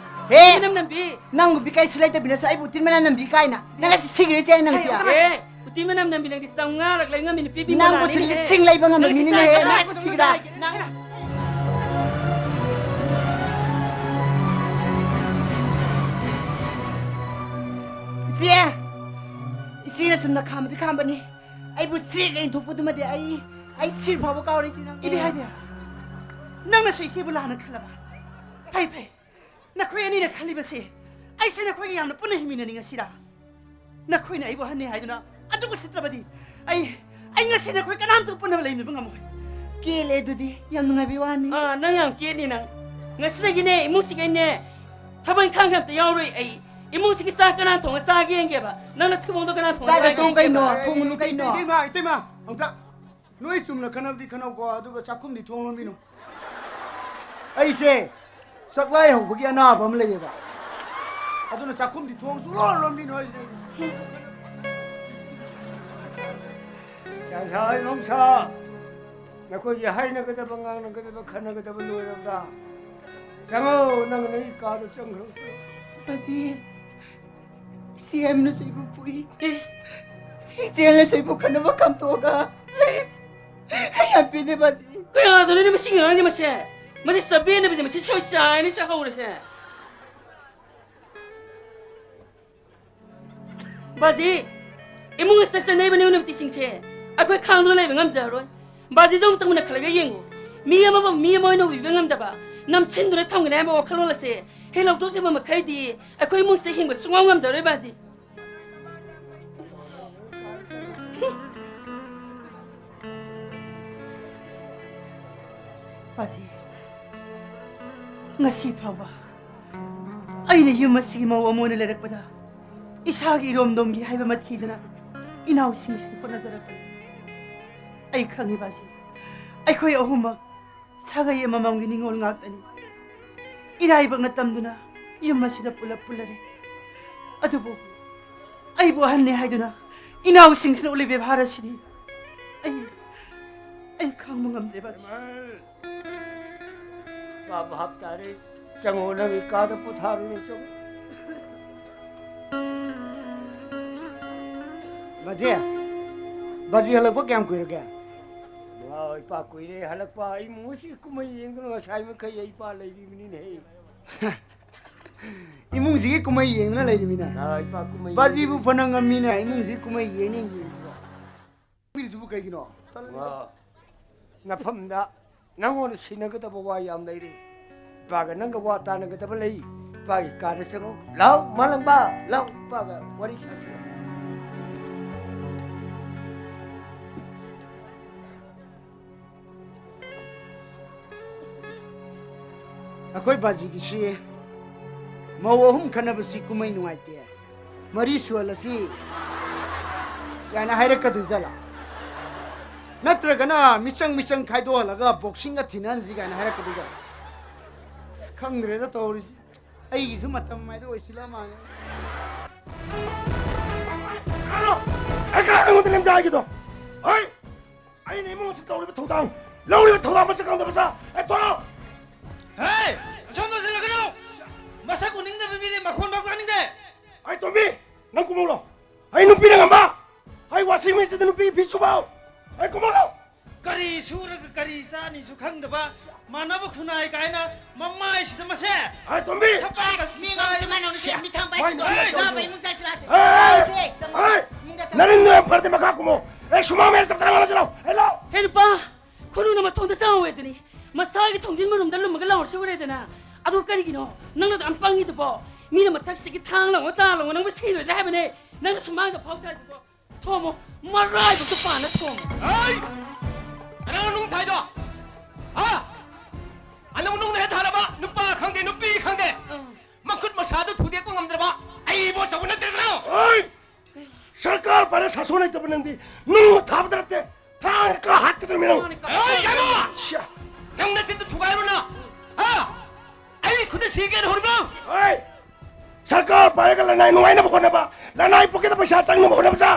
ꯍꯦ! ꯎꯇꯤ ꯃꯅꯝ ꯅꯝꯕꯤ! ꯅꯪꯕꯨ ꯕꯤꯀꯩꯁꯨ ꯂꯩꯇꯕꯤꯅꯁꯨ ꯑꯩꯕꯨ ꯎꯇꯤ ꯃꯅꯝ ꯅꯝꯕꯤ ꯀꯥꯏꯅ꯫ ꯅꯪ ꯉꯁꯤ ꯁꯤꯈ꯭ꯔꯦ ꯏꯆꯦ ꯅꯪꯁꯤ꯫ ꯑꯦ, ꯎꯇꯤ ꯃꯅꯝ ꯅꯝꯕꯤ ꯅꯪꯗꯤ ꯆꯥꯝꯃꯉꯥꯔꯛ ꯂꯩ ꯉꯝꯃꯤ ꯅꯨꯄꯤ ꯕꯤꯃꯂꯥꯅꯤꯅꯦꯍꯦ꯫ ꯅꯪꯕꯨ ꯁꯤꯗ ꯆꯤꯡ ꯂꯩꯕ ꯉꯝꯕ ꯅꯪꯗꯤ ꯃꯤꯅꯤꯅꯦꯍꯦ꯫ ꯆꯥꯝꯃꯉꯥꯔꯛ ꯅꯪ ꯉꯁꯤ ꯁꯤꯈ꯭ꯔꯦ꯫ ꯏꯆꯦ! ꯏꯆꯦꯅ ꯆꯨꯝꯅ ꯈꯥꯝꯕꯗꯤ ꯈꯥꯝꯕꯅꯤ꯫ ꯑꯩꯕꯨ ꯆꯦꯒ ꯏꯟꯊꯣꯛꯄꯗꯨꯃꯗꯤ ꯑꯩ, ꯑꯩ ꯁꯤꯔ ꯐꯥꯎꯕ ꯀꯥꯎꯔꯣꯏ ꯏꯆꯦ ꯅꯪ꯫ ꯏꯕꯦ ꯍꯥꯏꯕꯤ, ꯅꯪꯅꯁꯨ ꯏꯆꯦꯕꯨ ꯂꯥꯟꯅ ꯈꯜꯂꯕ? ꯐꯩ, ꯐꯩ꯫ ꯅꯈꯣꯏ ꯑꯅꯤꯅ ꯈꯜꯂꯤꯕꯁꯤ ꯑꯩꯁꯦ ꯅꯈꯣꯏꯒ ꯌꯥꯝꯅ ꯄꯨꯟꯅ ꯍꯤꯡꯃꯤꯟꯅꯅꯤꯡꯉꯁꯤꯔꯥ? ꯅꯈꯣꯏꯅ ꯑꯩꯕꯨ ꯑꯍꯟꯅꯤ ꯍꯥꯏꯗꯨꯅ ꯑꯗꯨꯒ ꯎꯁꯤꯠꯇ꯭ꯔꯕꯗꯤ ꯑꯩ, ꯑꯩ ꯉꯁꯤ ꯅꯈꯣꯏ ꯀꯅꯥꯝꯇꯒ ꯄꯨꯟꯅ ꯂꯩꯃꯤꯟꯅꯕ ꯉꯝꯃꯣꯏ꯫ ꯀꯦꯜꯂꯦ ꯑꯗꯨꯗꯤ꯫ ꯌꯥꯝ ꯅꯨꯡꯉꯥꯏꯕꯩ ꯋꯥꯅꯤ꯫ ꯑꯥ, ꯅꯪ ꯌꯥꯝ ꯀꯦꯠꯅꯤ ꯅꯪ꯫ ꯉꯁꯤꯗꯒꯤꯅꯦ ꯏꯃꯨꯡꯁꯤꯒꯤꯅꯦ ꯊꯕꯛ ꯏꯪꯈꯥꯡꯒ ꯑꯝꯇ ꯌꯥꯎꯔꯣꯏ ꯑꯩ꯫ ꯏꯃꯨꯡꯁꯤꯒꯤ ꯆꯥꯛ ꯀꯅꯥ ꯊꯣꯡꯉ ꯆꯥꯒꯦ ꯌꯦꯡꯒꯦꯕ꯫ ꯅꯪꯅ ꯊꯤꯕꯣꯡꯗꯣ ꯀꯅꯥ ꯊꯣꯡꯉ ꯆꯥꯒꯦ ꯆꯥꯒꯦ ꯊꯣꯡ ꯀꯩꯅꯣ? ꯌꯦꯡꯒꯦꯕ꯫ ꯊꯣꯡꯉꯨꯅꯨ ꯀꯩꯅꯣ? ꯏꯇꯩꯃ, ꯏꯇꯩꯃ, ꯑꯝꯇ ꯅꯣꯏ ꯆꯨꯝꯅ ꯈꯟꯅꯕꯗꯤ ꯈꯟꯅꯧꯀꯣ, ꯑꯗꯨꯒ ꯆꯥꯛꯈꯨꯝꯗꯤ ꯊꯣꯡ ꯂꯣꯟꯕꯤꯅꯨ꯫ ꯑꯩꯁꯦ ꯆꯥꯛꯂꯥꯏ ꯍꯧꯕꯒꯤ ꯑꯅꯥꯕ ꯑꯃ ꯂꯩꯌꯦꯕ, ꯑꯗꯨꯅ ꯆꯥꯛꯈꯨꯝꯗꯤ ꯊꯣꯡ ꯁꯨꯡꯂꯣꯟ ꯂꯣꯟꯕꯤꯅꯨ ꯍꯥꯏꯁꯤꯅꯦ꯫ ꯆꯥꯛꯁꯥ ꯏꯃꯨꯡꯁꯥ, ꯅꯈꯣꯏꯒꯤ ꯍꯥꯏꯅꯒꯗꯕ, ꯉꯥꯡꯅꯒꯗꯕ, ꯈꯟꯅꯒꯗꯕ ꯂꯣꯏꯔꯕ꯭ꯔꯥ? ꯆꯪꯉꯣ, ꯅꯪ ꯅꯪꯒꯤ ꯀꯥꯗ ꯆꯪꯈ꯭ꯔꯣ꯫ ꯕꯥꯖꯤ, ꯏꯆꯦ ꯑꯃꯅꯁꯨ ꯑꯩꯕꯨ ꯐꯨꯏ꯫ ꯑꯦ? ꯏꯆꯦ ꯑꯃꯅꯁꯨ ꯑꯩꯕꯨ ꯈꯠꯅꯕ ꯈꯥꯝꯇꯣꯛꯑꯒ ꯂꯩ꯫ ꯑꯩ ꯌꯥꯝ ꯄꯦꯟꯗꯦ, ꯕꯥꯖꯤ꯫ ꯀꯌꯥꯗꯅꯣꯅꯦ ꯃꯁꯤ ꯉꯥꯡꯁꯦ ꯃꯁꯦ? ꯃꯁꯤ ꯆꯕꯦꯟꯅꯕꯁꯦ, ꯃꯁꯤ ꯁꯣꯏ ꯆꯥꯏꯅ ꯆꯥꯍꯧꯔꯁꯦ꯫ ꯕꯥꯖꯤ, ꯏꯃꯨꯡ ꯑꯁꯤꯗ ꯆꯠꯅꯔꯤꯕ ꯅꯤꯌꯣꯝ ꯅꯤꯇꯤꯁꯤꯡꯁꯦ ꯑꯩꯈꯣꯏ ꯈꯥꯡꯗꯨꯅ ꯂꯩꯕ ꯉꯝꯖꯔꯔꯣꯏ꯫ ꯕꯥꯖꯤꯁꯨ ꯑꯃꯨꯛꯇꯪ ꯃꯨꯟꯅ ꯈꯜꯂꯒ ꯌꯦꯡꯉꯨ꯫ ꯃꯤ ꯑꯃꯕꯨ ꯃꯤ ꯑꯃ ꯑꯣꯏꯅ ꯎꯕꯤꯕ ꯉꯝꯗꯕ, ꯅꯝꯁꯤꯟꯗꯨꯅ ꯊꯝꯒꯅꯤ ꯍꯥꯏꯕ ꯋꯥꯈꯜꯂꯣꯟ ꯑꯁꯦ ꯍꯦꯛ ꯂꯧꯊꯣꯛꯆꯕ ꯃꯈꯩꯗꯤ ꯑꯩꯈꯣꯏ ꯏꯃꯨꯡꯁꯤꯗ ꯍꯤꯡꯕ ꯁꯨꯡꯉꯝ ꯉꯝꯖꯔꯣꯏ, ꯕꯥꯖꯤ꯫ ꯕꯥꯖꯤ, ꯉꯁꯤ ꯐꯥꯎꯕ ꯑꯩꯅ ꯌꯨꯝ ꯑꯁꯤꯒꯤ ꯃꯧ ꯑꯃ ꯑꯣꯏꯅ ꯂꯩꯔꯛꯄꯗ, ꯏꯁꯥꯒꯤ ꯏꯔꯣꯝꯗꯣꯝꯒꯤ ꯍꯥꯏꯕ ꯑꯃ ꯊꯤꯗꯅ ꯏꯅꯥꯎꯁꯤꯡꯁꯤꯅ ꯍꯣꯠꯅꯖꯔꯛꯄꯅꯤ꯫ ꯑꯩ ꯈꯪꯉꯤ, ꯕꯥꯖꯤ, ꯑꯩꯈꯣꯏ ꯑꯍꯨꯝꯃꯛ ꯁꯥꯒꯩ ꯑꯃꯃꯝꯒꯤ ꯅꯤꯡꯉꯣꯜ ꯉꯥꯛꯇꯅꯤ꯫ ꯏꯔꯥꯏꯕꯛꯅ ꯇꯝꯗꯨꯅ ꯌꯨꯝ ꯑꯁꯤꯗ ꯄꯨꯂꯞ ꯄꯨꯜꯂꯔꯦ꯫ ꯑꯗꯨꯕꯨ ꯑꯩꯕꯨ ꯑꯍꯟꯅꯦ ꯍꯥꯏꯗꯨꯅ ꯏꯅꯥꯎꯁꯤꯡꯁꯤꯅ ꯎꯠꯂꯤꯕ ꯕꯦꯕꯥꯔ ꯑꯁꯤꯗꯤ ꯑꯩ, ꯑꯩ ꯈꯥꯡꯕ ꯉꯝꯗ꯭ꯔꯦ, ꯕꯥꯖꯤ꯫ ꯄꯥꯞ ꯍꯥꯞ ꯇꯥꯔꯦ꯫ ꯆꯪꯉꯣ, ꯅꯪꯒꯤ ꯀꯥꯗ ꯄꯣꯊꯥꯔꯨꯔꯣ, ꯆꯪꯉꯣ꯫ ꯕꯥꯖꯤ, ꯕꯥꯖꯤ ꯍꯜꯂꯛꯄ ꯀꯌꯥꯝ ꯀꯨꯏꯔꯒꯦ? ꯋꯥ, ꯏꯄꯥ ꯀꯨꯏꯔꯦ ꯍꯜꯂꯛꯄ꯫ ꯏꯃꯨꯡ ꯑꯁꯤ ꯀꯨꯝꯍꯩ ꯌꯦꯡꯗꯨꯅ ꯉꯁꯥꯏ ꯃꯈꯩ ꯑꯩ ꯏꯄꯥ ꯂꯩꯔꯤꯕꯅꯤꯅꯦꯍꯦ꯫ ꯏꯃꯨꯡꯁꯤꯒꯤ ꯀꯨꯝꯍꯩ ꯌꯦꯡꯗꯨꯅ ꯂꯩꯔꯤꯃꯤꯅꯦ꯫ ꯑꯥ, ꯏꯄꯥ ꯀꯨꯝꯍꯩ ꯕꯥꯖꯤꯕꯨ ꯌꯦꯡꯗꯨꯅ꯫ ꯐꯅ ꯉꯝꯃꯤꯅꯦ, ꯏꯃꯨꯡꯁꯤꯒꯤ ꯀꯨꯝꯍꯩ ꯌꯦꯡꯅꯤ ꯌꯦꯡꯉꯤꯕꯣ꯫ ꯄꯤꯔꯤꯗꯨꯕꯨ ꯀꯩꯒꯤꯅꯣ? ꯋꯥ, ꯅꯐꯝꯗ ꯅꯪꯉꯣꯟꯗ ꯁꯤꯟꯅꯒꯗꯕ ꯋꯥ ꯌꯥꯝ ꯂꯩꯔꯤ꯫ ꯏꯄꯥꯒ ꯅꯪꯒ ꯋꯥ ꯇꯥꯅꯒꯗꯕ ꯂꯩ꯫ ꯏꯄꯥꯒꯤ ꯀꯥꯗ ꯆꯪꯉꯨ꯫ ꯂꯥꯎ, ꯃꯥꯂꯪꯕ, ꯂꯥꯎ, ꯏꯄꯥꯒ ꯋꯥꯔꯤ ꯁꯥꯁꯤ꯫ ꯑꯩꯈꯣꯏ ꯕꯥꯖꯤꯒꯤꯁꯤ ꯃꯧ ꯑꯍꯨꯝ ꯈꯠꯅꯕꯁꯤ ꯀꯨꯝꯍꯩ ꯅꯨꯡꯉꯥꯏꯇꯦ꯫ ꯃꯔꯤ ꯁꯨꯍꯜꯂꯁꯤ ꯀꯥꯏꯅ ꯍꯥꯏꯔꯛꯀꯗꯣꯏ ꯖꯥꯠꯂꯥ? ꯅꯠꯇ꯭ꯔꯒꯅ ꯃꯤꯆꯪ ꯃꯤꯆꯪ ꯈꯥꯏꯗꯣꯛꯍꯜꯂꯒ ꯕꯣꯛꯁꯤꯡꯒ ꯊꯤꯟꯍꯟꯁꯤ ꯀꯥꯏꯅ ꯍꯥꯏꯔꯛꯀꯗꯣꯏ ꯖꯥꯠꯂꯥ? ꯑꯁ, ꯈꯪꯗ꯭ꯔꯦꯗ ꯇꯧꯔꯤꯁꯤ꯫ ꯑꯩꯒꯤꯁꯨ ꯃꯇꯝ ꯍꯥꯏꯗꯣ ꯑꯣꯏꯁꯤꯜꯂ ꯃꯥꯜꯂꯦ꯫ ꯑꯩ ꯀꯅꯥꯅꯣ ꯑꯩꯉꯣꯟꯗ ꯂꯦꯝꯖꯥ ꯍꯥꯏꯒꯦꯗꯣ? ꯍꯣꯏ! ꯑꯩꯅ ꯏꯃꯨꯡ ꯑꯁꯤ ꯇꯧꯔꯤꯕ ꯊꯧꯗꯥꯡ, ꯂꯧꯔꯤꯕ ꯊꯧꯗꯥꯡ ꯃꯁꯛ ꯈꯪꯗꯕ ꯁꯥ꯫ ꯑꯦ, ꯊꯣꯔꯛꯑꯣ! ꯍꯦ! ꯑꯁꯣꯝꯗ ꯆꯠꯂꯒꯅꯨ! ꯃꯁꯛ ꯎꯅꯤꯡꯗꯕ ꯃꯤꯗꯤ ꯃꯈꯣꯟ ꯐꯥꯎ ꯇꯥꯅꯤꯡꯗꯦ! ꯑꯩ ꯇꯣꯝꯕꯤ, ꯅꯪ ꯀꯨꯝꯍꯧꯂꯣ꯫ ꯑꯩ ꯅꯨꯄꯤꯅ ꯉꯝꯕ? ꯑꯩ washing machineꯗ ꯅꯨꯄꯤ ꯐꯤ ꯁꯨꯕ? ꯑꯩ ꯀꯨꯝꯍꯧꯂꯣ꯫ ꯀꯔꯤ ꯁꯨꯔꯒ ꯀꯔꯤ ꯆꯥꯅꯤꯁꯨ ꯈꯪꯗꯕ, ꯃꯥꯟꯅꯕ ꯈꯨꯟꯅꯥꯏ ꯀꯥꯏꯅ ꯃꯃꯥꯏꯁꯤꯗ ꯃꯁꯦ! ꯑꯩ ꯇꯣꯝꯕꯤ! ꯁꯄꯥꯒ ꯑꯁ, ꯃꯤ ꯉꯥꯡꯁꯦ ꯃꯥꯟꯅꯧꯅ ꯁꯦ, ꯃꯤ ꯊꯥꯡꯕ ꯍꯥꯏꯁꯦ ꯍꯣꯏ, ꯇꯣꯡꯉꯥꯟ ꯍꯣꯏ, ꯇꯥꯕ ꯏꯃꯨꯡ ꯆꯥꯏꯁꯤꯜꯂꯛꯑꯁꯦ꯫ ꯍꯣꯏ, ꯁꯦ, ꯆꯪꯉꯣ꯫ ꯍꯣꯏ꯫ ꯏꯃꯨꯡꯗ ꯆꯪꯉꯣ꯫ ꯅꯔꯤꯟꯗꯣ ꯌꯥꯝ ꯐꯔꯗꯤ ꯃꯈꯥ ꯀꯨꯝꯃꯣ꯫ ꯑꯦ, ꯁꯨꯃꯥꯡ ꯃꯌꯥꯏꯗ ꯆꯞ ꯆꯥꯅ ꯉꯥꯡꯅꯁꯤ ꯂꯥꯎ꯫ ꯍꯦ, ꯂꯥꯎ꯫ ꯍꯦ, ꯅꯨꯄꯥ! ꯈꯨꯅꯨꯅ ꯃꯇꯣꯟꯗ ꯆꯥꯎꯋꯦꯗꯅꯤ, ꯃꯁꯥꯒꯤ ꯊꯣꯡꯖꯤꯟ ꯃꯅꯨꯡꯗ ꯂꯨꯝꯃꯒ ꯂꯥꯎꯔꯁꯨ ꯎꯔꯦꯗꯅ꯫ ꯑꯗꯨ ꯀꯔꯤꯒꯤꯅꯣ ꯅꯪꯅ ꯑꯗꯨ ꯌꯥꯝ ꯄꯪꯉꯤꯗꯨꯕꯣ? ꯃꯤꯅ ꯃꯊꯛꯁꯤꯒꯤ ꯊꯥꯡ ꯂꯥꯎꯅ ꯇꯥ ꯂꯥꯎꯅ ꯅꯪꯕꯨ ꯁꯤꯔꯣꯏꯗ꯭ꯔꯥ ꯍꯥꯏꯕꯅꯦ꯫ ꯅꯪꯅ ꯁꯨꯃꯥꯡꯗ ꯐꯥꯎ ꯁꯥꯏꯗꯨꯕꯣ? ꯊꯣꯝꯃꯣ, ꯃꯔꯥꯏꯕꯛꯇ ꯄꯥꯟꯅ ꯊꯣꯝꯃꯣ꯫ ꯍꯩ! ꯀꯅꯥꯅꯣ ꯅꯨꯡ ꯊꯥꯏꯗꯣ? ꯍꯥ? ꯑꯅꯧꯕ ꯅꯨꯡꯅ ꯍꯦꯛ ꯊꯥꯜꯂꯕ, ꯅꯨꯄꯥ ꯈꯪꯗꯦ, ꯅꯨꯄꯤ ꯈꯪꯗꯦ꯫ ꯑꯥ꯫ ꯃꯈꯨꯠ ꯃꯁꯥꯗꯨ ꯊꯨꯗꯦꯛꯄ ꯉꯝꯗ꯭ꯔꯕ ꯑꯩꯕꯨ ꯑꯆꯧꯕ ꯅꯠꯇ꯭ꯔꯦꯗꯅ꯫ ꯍꯩ! ꯁꯔꯀꯥꯔ ꯄꯥꯏꯔ ꯁꯥꯁꯣꯟ ꯂꯩꯇꯕ ꯅꯪꯗꯤ ꯅꯨꯡ ꯊꯥꯕꯗ ꯅꯠꯇꯦ, ꯊꯥꯡ ꯀꯥ ꯍꯥꯠꯀꯗꯧꯔꯤꯃꯤ ꯅꯪ꯫ ꯃꯥꯅꯤ, ꯀꯥ ꯍꯩ, ꯌꯥꯏꯃ! ꯁ꯭ꯌꯥ! ꯅꯪ ꯅꯆꯤꯟꯗꯨ ꯊꯨꯒꯥꯏꯔꯨꯅ! ꯍꯥ? ꯑꯩ ꯈꯨꯠꯇ ꯁꯤꯒꯦꯅ ꯍꯧꯔꯤꯕ꯭ꯔꯣ? ꯍꯩ! ꯁꯔꯀꯥꯔ ꯄꯥꯏꯔꯒ ꯂꯅꯥꯏ ꯅꯨꯡꯉꯥꯏꯅꯕ ꯍꯣꯠꯅꯕ, ꯂꯅꯥꯏ ꯄꯣꯀꯦꯠꯇ ꯄꯩꯁꯥ ꯆꯪꯅꯕ ꯍꯣꯠꯅꯕꯁꯦ,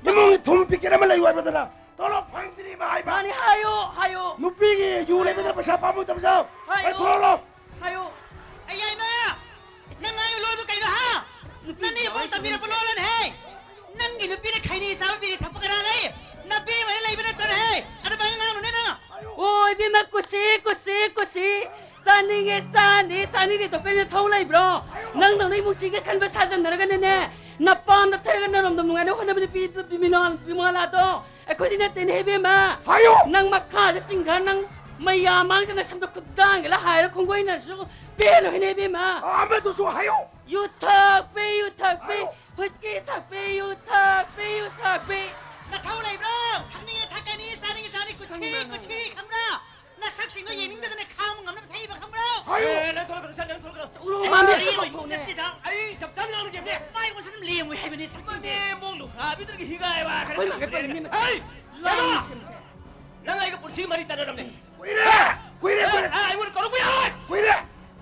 ꯏꯃꯨꯡꯒꯤ ꯊꯨꯝ ꯄꯤꯀꯦꯠ ꯑꯃ ꯂꯩꯌꯨ ꯍꯥꯏꯕꯗꯅ ꯇꯣꯂꯣꯞ ꯐꯪꯗ꯭ꯔꯤꯕ ꯍꯥꯏꯕ꯫ ꯃꯥꯅꯤ, ꯍꯥꯏꯌꯨ, ꯍꯥꯏꯌꯨ꯫ ꯅꯨꯄꯤꯒꯤ ꯌꯨ ꯂꯩꯕꯗꯅ ꯄꯩꯁꯥ ꯄꯥꯝꯃꯨꯗꯕꯁꯦ꯫ ꯍꯥꯏꯌꯨ꯫ ꯑꯩ ꯊꯣꯛꯂꯛꯑꯣ꯫ ꯍꯥꯏꯌꯨ꯫ ꯑꯩ ꯌꯥꯏꯃ! ꯅꯪ ꯉꯥꯡꯉꯤꯕ ꯂꯣꯟꯗꯣ ꯀꯩꯅꯣ, ꯍꯥ? ꯅꯨꯄꯤꯁꯦ ꯅꯅꯦꯝꯕꯣꯛ ꯌꯥꯝ ꯇꯝꯕꯤꯔꯛꯄ ꯍꯩꯁꯤꯡꯉꯦ꯫ ꯂꯣꯟꯂꯅꯦꯍꯦ! ꯅꯪꯒꯤ ꯅꯨꯄꯤꯅ ꯈꯩꯅꯤ ꯆꯥꯕ ꯕꯤꯔꯤ ꯊꯛꯄ ꯀꯅꯥ ꯂꯩ? ꯅꯕꯦꯝꯃꯅ ꯂꯩꯕ ꯅꯠꯇ꯭ꯔꯅꯦꯍꯦ! ꯑꯗꯨꯃꯥꯏꯅ ꯉꯥꯡꯅꯨꯅꯦ ꯅꯪ! ꯑꯣ, ꯏꯕꯦꯝꯃ, ꯀꯨꯁꯤ, ꯀꯨꯁꯤ, ꯀꯨꯁꯤ꯫ ꯆꯥꯅꯤꯡꯉꯦ, ꯆꯥꯅꯤ, ꯆꯥꯅꯤꯡꯗꯦꯗꯣ ꯀꯩꯅꯣ ꯊꯧ ꯂꯩꯕ꯭ꯔꯣ? ꯅꯪꯗꯧꯅ ꯏꯃꯨꯡꯁꯤꯒꯤ ꯈꯟꯕ ꯁꯥꯖꯟꯅꯔꯒꯅꯅꯦ, ꯅꯄꯥꯝꯗ ꯊꯩꯔꯒ ꯅꯔꯣꯝꯗ ꯅꯨꯡꯉꯥꯏꯅ ꯍꯣꯠꯅꯕ ꯅꯨꯄꯤ ꯕꯤꯃꯥꯂꯥꯗꯣ ꯑꯩꯈꯣꯏꯗꯤ ꯅꯠꯇꯦꯅꯦ ꯏꯕꯦꯝꯃ꯫ ꯍꯥꯏꯌꯨ! ꯅꯪ ꯃꯈꯥꯗ ꯆꯤꯡꯈ꯭ꯔ ꯅꯪ ꯃꯌꯥꯝ ꯃꯥꯡꯁꯤꯅ ꯁꯝꯗ ꯈꯨꯗꯥꯡꯒꯤꯂ ꯍꯥꯏꯔ ꯈꯣꯡꯒꯣꯏꯅꯔꯁꯨ ꯄꯦꯜꯂꯣꯏꯅꯦ ꯏꯕꯦꯝꯃ꯫ ꯑꯃꯗꯨꯁꯨ ꯍꯥꯏꯌꯨ! ꯌꯨ ꯊꯛꯄꯤ, ꯌꯨ ꯊꯛꯄꯤ, ꯍꯥꯏꯌꯨ! Whisky ꯊꯛꯄꯤ, U ꯊꯛꯄꯤ, U ꯊꯛꯄꯤ꯫ ꯅꯊꯧ ꯂꯩꯕ꯭ꯔꯣ? ꯊꯛꯅꯤꯡꯉꯦ ꯊꯛꯀꯅꯤ, ꯆꯥꯅꯤꯡꯉꯦ ꯆꯥꯅꯤ, ꯀꯨꯁꯤ, ꯈꯪꯕ꯭ꯔꯥ, ꯀꯨꯁꯤ, ꯈꯪꯕ꯭ꯔꯥ? ꯅꯁꯛꯁꯤꯡꯗꯣ ꯌꯦꯡꯅꯤꯡꯗꯗꯅ ꯈꯥꯡꯕ ꯉꯝꯅꯕ ꯊꯛꯏꯕ ꯈꯪꯕ꯭ꯔꯣ? ꯍꯥꯏꯌꯨ! ꯑꯦ, ꯅꯪ ꯊꯣꯛꯂꯛꯀꯅꯨ, ꯁꯥꯔ, ꯅꯪ ꯊꯣꯛꯂꯛꯀꯅꯨ꯫ ꯎꯔꯨ ꯑꯁ, ꯃꯥꯡꯗꯦ ꯑꯩ ꯁꯤ ꯃꯇꯧ ꯃꯧꯊꯣꯛꯅꯦ꯫ ꯅꯠꯇꯦꯗ꯫ ꯑꯩ ꯆꯞ ꯆꯥꯅ ꯉꯥꯡꯅꯒꯦꯕꯅꯦ꯫ ꯃꯥꯏ ꯑꯣꯟꯁꯤꯟ ꯂꯦꯝꯃꯣꯏ ꯍꯥꯏꯕꯅꯦ, ꯁꯛꯁꯤꯡꯁꯦ꯫ ꯃꯅꯦ ꯃꯣꯡ ꯂꯨꯈ꯭ꯔꯥꯕꯤꯗꯨꯗꯒꯤ ꯍꯤꯒꯥꯏꯕ ꯈꯔ ꯑꯩꯈꯣꯏ ꯃꯥꯒ ꯈꯪꯗ꯭ꯔꯦꯅꯦ꯫ ꯄꯜꯂꯤꯅꯦ ꯃꯁꯤ꯫ ꯍꯩ! ꯂꯥꯡ ꯌꯥꯝꯃ! ꯁꯦꯝꯁꯦ꯫ ꯅꯪ ꯑꯩꯒ ꯄꯨꯟꯁꯤꯒꯤ ꯃꯔꯤ ꯇꯠꯅꯔꯝꯅꯦ꯫ ꯀꯨꯏꯔꯦ! ꯀꯨꯏꯔꯦ, ꯑꯦ, ꯀꯨꯏꯔꯦ! ꯑ, ꯑꯩꯉꯣꯟꯗ ꯀꯧꯔꯛꯄ ꯌꯥꯔꯣꯏ! ꯀꯨꯏꯔꯦ!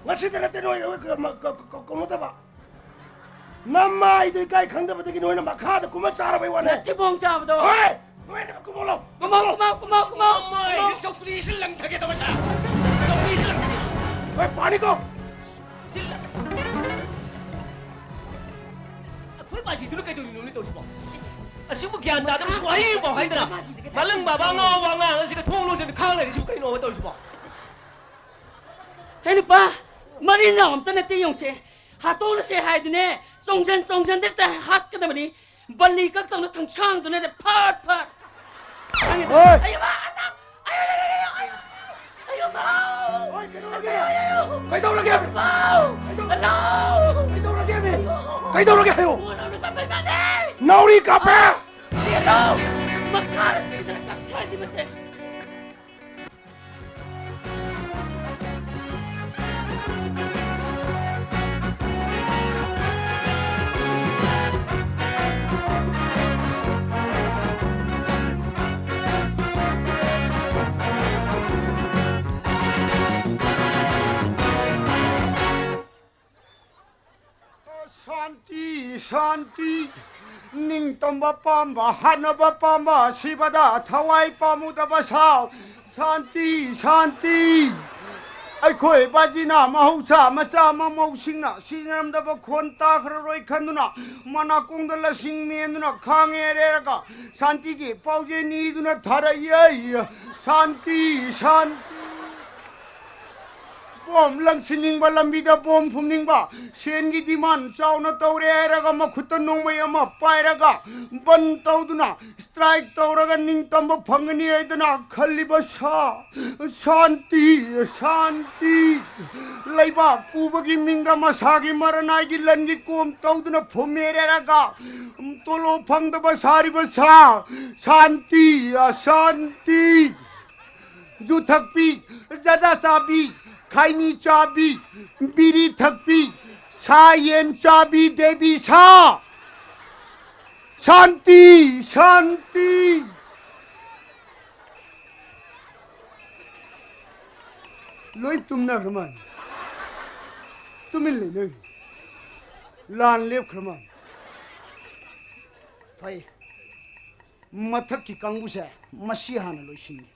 ꯉꯁꯤꯗ ꯅꯠꯇꯦ ꯅꯣꯏ, ꯑꯩꯈꯣꯏ ꯀ-, ꯃ-, ꯀ-, ꯀ-, ꯀꯧꯅꯗꯕ꯫ ꯅꯃꯥꯏꯗꯣ ꯏꯀꯥꯏ ꯈꯪꯗꯕꯗꯒꯤ ꯅꯣꯏꯅ ꯃꯈꯥꯗ ꯀꯨꯝꯃ ꯆꯥꯔꯕꯩ ꯋꯥꯅꯦ꯫ ꯅꯊꯤꯕꯣꯡ ꯆꯥꯕꯗꯣ꯫ ꯍꯣꯏ! ꯀꯨꯝꯃꯛꯑꯣ, ꯀꯨꯝꯃꯛꯑꯣ, ꯀꯨꯝꯃꯛꯑꯣ, ꯀꯨꯝꯃꯛꯑꯣ, ꯀꯨꯝꯃꯛꯑꯣ꯫ ꯆꯧꯀ꯭ꯔꯤꯁꯤ ꯂꯪꯊꯒꯦ ꯇꯧꯕ ꯁꯥ꯫ ꯆꯧꯀ꯭ꯔꯤꯁꯤ ꯂꯪꯊꯒꯦ꯫ ꯍꯣꯏ, ꯄꯥꯅꯤꯀꯣ꯫ ꯁꯤ ꯂꯪ-, ꯑꯩꯈꯣꯏ ꯃꯥꯁꯤꯗꯨꯅ ꯀꯩꯗꯧꯔꯤꯅꯣꯅꯦ ꯇꯧꯔꯤꯁꯤꯕꯣ? ꯑꯁꯤꯕꯨ ꯒ꯭ꯌꯥꯟ ꯇꯥꯗꯕꯁꯤ ꯋꯥꯍꯩ ꯑꯃꯐꯥꯎ ꯍꯥꯏꯗꯅ꯫ ꯃꯂꯪ ꯕꯥꯕꯥ ꯉꯥꯎꯕ ꯑꯉꯥꯡ ꯑꯁꯤꯒ ꯊꯣꯡ ꯂꯣꯟꯁꯤꯟ ꯈꯥꯡ ꯂꯩꯔꯤꯁꯤꯕꯨ ꯀꯩꯅꯣꯕ ꯇꯧꯔꯤꯁꯤꯕꯣ? ꯍꯦ ꯅꯨꯄꯥ, ꯃꯔꯤꯟ ꯅꯥꯎ ꯑꯝꯇ ꯅꯠꯇꯦ ꯌꯦꯡꯉꯨꯁꯦ꯫ ꯍꯥꯠꯇꯣꯛꯅꯁꯦ ꯍꯥꯏꯗꯤꯅꯦ, ꯆꯣꯡꯖꯟ ꯆꯣꯡꯖꯟꯗ ꯍꯦꯛꯇ ꯍꯥꯠꯀꯗꯕꯅꯤ꯫ ꯕꯜꯂꯤ ꯀꯛꯇꯧꯅ ꯊꯪꯁꯥꯡꯗꯨꯅꯅꯦ ꯐꯠ ꯐꯠ꯫ ꯍꯣꯏ꯫ ꯑꯌꯣ, ꯃꯥ, ꯑꯁ, ꯑꯌꯣ, ꯑꯌꯣ, ꯑꯌꯣ, ꯑꯌꯣ, ꯑꯌꯣ, ꯃꯥ꯫ ꯍꯣꯏ, ꯀꯩꯗꯧꯔꯒꯦ? ꯑꯁ, ꯑꯌꯣ, ꯑꯌꯣ꯫ ꯀꯩꯗꯧꯔꯒꯦ? ꯃꯥ꯫ ꯍꯜꯂꯣ꯫ ꯀꯩꯗꯧꯔꯒꯦꯃꯤ? ꯑꯌꯣ꯫ ꯀꯩꯗꯧꯔꯒꯦ ꯍꯥꯏꯌꯣ꯫ ꯃꯣꯟ ꯑꯃ ꯀꯥꯞꯄꯩ ꯃꯥꯅꯦ꯫ ꯅꯥꯎꯔꯤ ꯀꯥꯞꯄꯦ꯫ ꯑꯥ, ꯆꯦꯜꯂꯣ꯫ ꯃꯈꯥꯗ ꯆꯦꯟꯗꯅ ꯀꯛꯊꯠꯂꯁꯤ ꯃꯁꯦ꯫ ꯁꯥꯟꯇꯤ, ꯁꯥꯟꯇꯤ꯫ ꯅꯤꯡꯇꯝꯕ ꯄꯥꯝꯕ, ꯍꯥꯠꯅꯕ ꯄꯥꯝꯕ, ꯁꯤꯕꯗ ꯊꯋꯥꯏ ꯄꯥꯝꯃꯨꯗꯕ ꯁꯥꯎ꯫ ꯁꯥꯟꯇꯤ, ꯁꯥꯟꯇꯤ꯫ ꯑꯩꯈꯣꯏ ꯕꯥꯖꯤꯅ ꯃꯍꯧꯁꯥ ꯃꯆꯥ ꯃꯃꯧꯁꯤꯡꯅ ꯁꯤꯖꯤꯟꯅꯔꯝꯗꯕ ꯈꯣꯟ ꯇꯥꯈ꯭ꯔꯔꯣꯏ ꯈꯟꯗꯨꯅ ꯃꯅꯥꯀꯣꯡꯗ ꯂꯁꯤꯡ ꯃꯦꯟꯗꯨꯅ ꯈꯥꯡꯉꯦ ꯍꯥꯏꯔꯒ ꯁꯥꯟꯇꯤꯒꯤ ꯄꯥꯎꯖꯦꯜ ꯅꯤꯗꯨꯅ ꯊꯥꯔꯛꯏ꯫ ꯁꯥꯟꯇꯤ, ꯁꯥꯟꯇꯤ꯫ ꯕꯣꯝ ꯂꯪꯁꯤꯟꯅꯤꯡꯕ, ꯂꯝꯕꯤꯗ ꯕꯣꯝ ꯐꯨꯝꯅꯤꯡꯕ, ꯁꯦꯟꯒꯤ demand ꯆꯥꯎꯅ ꯇꯧꯔꯦ ꯍꯥꯏꯔꯒ ꯃꯈꯨꯠꯇ ꯅꯣꯡꯃꯩ ꯑꯃ ꯄꯥꯏꯔꯒ ꯕꯟ ꯇꯧꯗꯨꯅ strike ꯇꯧꯔꯒ ꯅꯤꯡꯇꯝꯕ ꯐꯪꯒꯅꯤ ꯍꯥꯏꯗꯅ ꯈꯜꯂꯤꯕ ꯁꯥ-, ꯁꯥꯟꯇꯤ, ꯁꯥꯟꯇꯤ꯫ ꯂꯩꯕꯥꯛ ꯄꯨꯕꯒꯤ ꯃꯤꯡꯗ ꯃꯁꯥꯒꯤ ꯃꯔꯅꯥꯏꯒꯤ ꯂꯟꯒꯤ ꯀꯣꯝ ꯇꯧꯗꯨꯅ ꯐꯨꯝꯃꯦꯔꯦꯔꯒ ꯇꯣꯂꯣꯞ ꯐꯪꯗꯕ ꯁꯥꯔꯤꯕ ꯁꯥ-, ꯁꯥꯟꯇꯤ, ꯑꯁꯥꯟꯇꯤ꯫ ꯌꯨ ꯊꯛꯄꯤ, ꯖꯔꯗꯥ ꯆꯥꯕꯤ, ꯈꯥꯏꯅꯤ ꯆꯥꯕꯤ, ꯕꯤꯔꯤ ꯊꯛꯄꯤ, ꯁꯥ ꯌꯦꯟ ꯆꯥꯕꯤ ꯗꯦꯕꯤ ꯁꯥ꯫ ꯁꯥꯟꯇꯤ, ꯁꯥꯟꯇꯤ꯫ ꯂꯣꯏ ꯇꯨꯝꯅꯈ꯭ꯔ ꯃꯥꯜꯂꯦ꯫ ꯇꯨꯃꯤꯟ ꯂꯩꯅꯈ꯭ꯔꯦ꯫ ꯂꯥꯟ ꯂꯦꯞꯈ꯭ꯔ ꯃꯥꯜꯂꯦ꯫ ꯐꯩ꯫ ꯃꯊꯛꯀꯤ ꯀꯥꯡꯕꯨꯁꯦ ꯃꯁꯤ ꯍꯥꯟꯅ ꯂꯣꯏꯁꯤꯟꯒꯦ꯫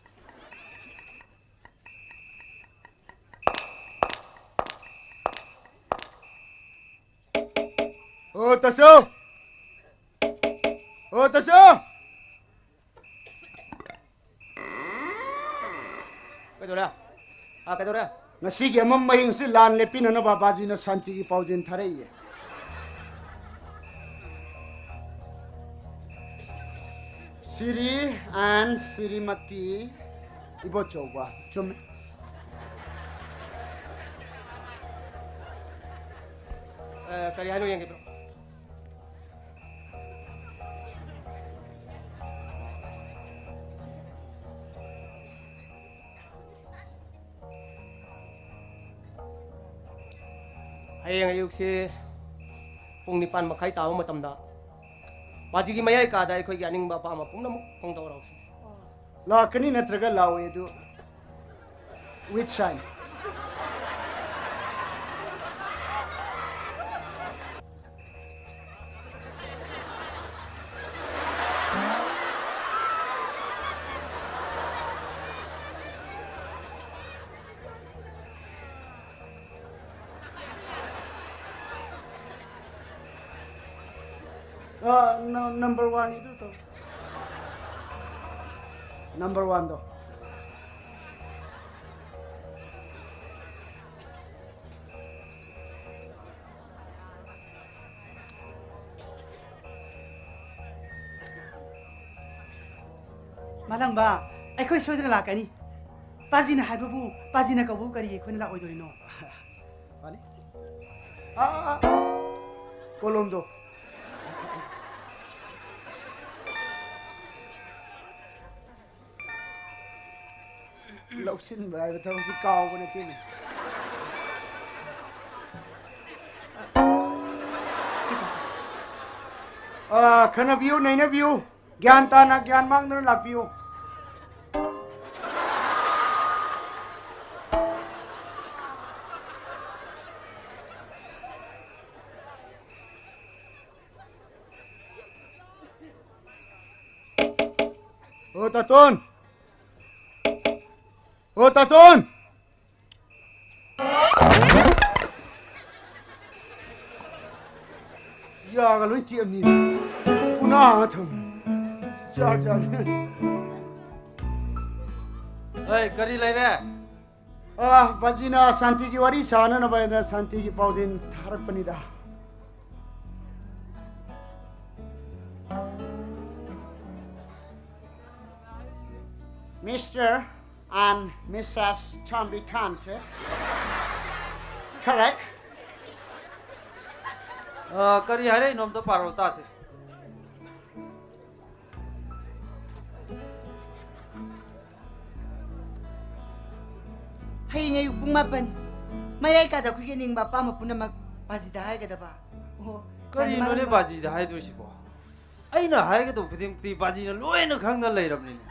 ꯑꯣ, ꯇꯥꯆꯧ! ꯑꯣ, ꯇꯥꯆꯧ! ꯀꯩꯗꯧꯔꯦ? ꯑꯥ, ꯀꯩꯗꯧꯔꯦ? ꯉꯁꯤꯒꯤ ꯑꯃꯝ ꯑꯍꯤꯡꯁꯤ ꯂꯥꯟ ꯂꯦꯞꯄꯤꯅꯅꯕ ꯕꯥꯖꯤꯅ ꯁꯥꯟꯇꯤꯒꯤ ꯄꯥꯎꯖꯦꯜ ꯊꯥꯔꯛꯏꯌꯦ꯫ ꯁꯤꯔꯤ and ꯁꯤꯔꯤꯃꯇꯤ ꯏꯕꯣꯆꯧꯕ꯫ ꯆꯨꯝꯃꯦ꯫ ꯑꯦ, ꯀꯔꯤ ꯍꯥꯏꯅꯣ ꯌꯦꯡꯒꯦ, bro꯫ ꯍꯌꯦꯡ ꯑꯌꯨꯛꯁꯤ ꯄꯨꯡ ꯅꯤꯄꯥꯟ ꯃꯈꯥꯏ ꯇꯥꯕ ꯃꯇꯝꯗ ꯕꯥꯖꯤꯒꯤ ꯃꯌꯥꯏ ꯀꯥꯗ ꯑꯩꯈꯣꯏꯒꯤ ꯑꯅꯤꯡꯕ ꯑꯄꯥꯝꯕ ꯄꯨꯝꯅꯃꯛ ꯐꯣꯡꯗꯣꯛꯔꯛꯁꯤ꯫ ꯂꯥꯛꯀꯅꯤ ꯅꯠꯇ꯭ꯔꯒ ꯂꯥꯛꯑꯣꯏ ꯑꯗꯨ with sign꯫ ꯑ, ꯅ-, number one ꯏꯗꯨ ꯇꯧ꯫ Number one ꯗꯣ꯫ ꯃꯥꯂꯪꯕ, ꯑꯩꯈꯣꯏ ꯁꯣꯏꯗꯅ ꯂꯥꯛꯀꯅꯤ꯫ ꯄꯥꯖꯤꯅ ꯍꯥꯏꯕꯕꯨ, ꯄꯥꯖꯤꯅ ꯀꯧꯕꯕꯨ ꯀꯔꯤꯒꯤ ꯑꯩꯈꯣꯏꯅ ꯂꯥꯛꯑꯣꯏꯗꯣꯔꯤꯅꯣ? ꯃꯥꯅꯤ꯫ ꯑꯥ, ꯑꯥ, ꯑꯥ꯫ ꯀꯣꯂꯣꯝꯗꯣ꯫ ꯂꯧꯁꯤꯟꯕ ꯍꯥꯏꯕ ꯊꯕꯛꯁꯤ ꯀꯥꯎꯕ ꯅꯠꯇꯦꯅꯦ꯫ ꯑꯥ, ꯈꯟꯅꯕꯤꯌꯨ, ꯅꯩꯅꯕꯤꯌꯨ꯫ ꯒ꯭ꯌꯥꯟ ꯇꯥꯅ, ꯒ꯭ꯌꯥꯟ ꯃꯥꯡꯗꯅ ꯂꯥꯛꯄꯤꯌꯨ꯫ ꯑꯣ, ꯇꯥꯇꯣꯟ! ꯑꯣ, ꯇꯥꯇꯣꯟ! ꯌꯥꯒ ꯂꯣꯏ ꯇꯦꯛꯑꯝꯅꯤ꯫ ꯄꯨꯅꯥ ꯑꯃ ꯊꯝꯃꯤ꯫ ꯖꯥꯠ ꯖꯥꯠꯅꯤ꯫ ꯑꯩ ꯀꯔꯤ ꯂꯩꯔꯦ? ꯑꯥ, ꯕꯥꯖꯤꯅ ꯁꯥꯟꯇꯤꯒꯤ ꯋꯥꯔꯤ ꯁꯥꯅꯅꯕ ꯍꯥꯏꯅ ꯁꯥꯟꯇꯤꯒꯤ ꯄꯥꯎꯖꯦꯜ ꯊꯥꯔꯛꯄꯅꯤꯗ꯫ Mister and Missus Chambikante. Correct? ꯑ, ꯀꯔꯤ ꯍꯥꯏꯔꯛꯏꯅꯣ ꯑꯝꯇ ꯄꯥꯔꯣ ꯇꯥꯁꯦ꯫ ꯍꯌꯦꯡ ꯑꯌꯨꯛ ꯄꯨꯡ ꯃꯥꯄꯟ ꯃꯌꯥꯏ ꯀꯥꯗ ꯑꯩꯈꯣꯏꯒꯤ ꯑꯅꯤꯡꯕ ꯑꯄꯥꯝꯕ ꯄꯨꯝꯅꯃꯛ ꯕꯥꯖꯤꯗ ꯍꯥꯏꯒꯗꯕ꯫ ꯑꯣꯍꯣ, ꯀꯔꯤꯅꯣꯅꯦ ꯃꯔꯝꯗ ꯕꯥꯖꯤꯗ ꯍꯥꯏꯗꯣꯏꯁꯤꯕꯣ? ꯑꯩꯅ ꯍꯥꯏꯒꯗꯧꯕ ꯈꯨꯗꯤꯡꯃꯛꯇꯤ ꯕꯥꯖꯤꯅ ꯂꯣꯏꯅ ꯈꯪꯅ ꯂꯩꯔꯕꯅꯤꯅꯦ꯫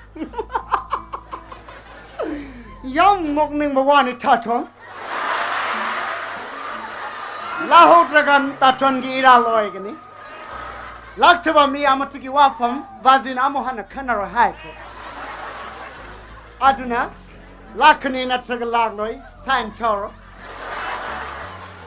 ꯌꯥꯝ ꯅꯣꯛꯅꯤꯡꯕ ꯋꯥꯅꯤ, ꯇꯥꯇꯣꯟ꯫ ꯂꯥꯛꯍꯧꯗ꯭ꯔꯒ ꯇꯥꯇꯣꯟꯒꯤ ꯏꯔꯥꯜ ꯑꯣꯏꯒꯅꯤ꯫ ꯂꯥꯛꯇꯕ ꯃꯤ ꯑꯃꯠꯇꯒꯤ ꯋꯥꯐꯝ ꯕꯥꯖꯤꯅ ꯑꯃꯨꯛ ꯍꯟꯅ ꯈꯟꯅꯔꯣꯏ ꯍꯥꯏꯈ꯭ꯔꯦ꯫ ꯑꯗꯨꯅ ꯂꯥꯛꯀꯅꯤ ꯅꯠꯇ꯭ꯔꯒ ꯂꯥꯛꯂꯣꯏ, sign ꯇꯧꯔꯣ꯫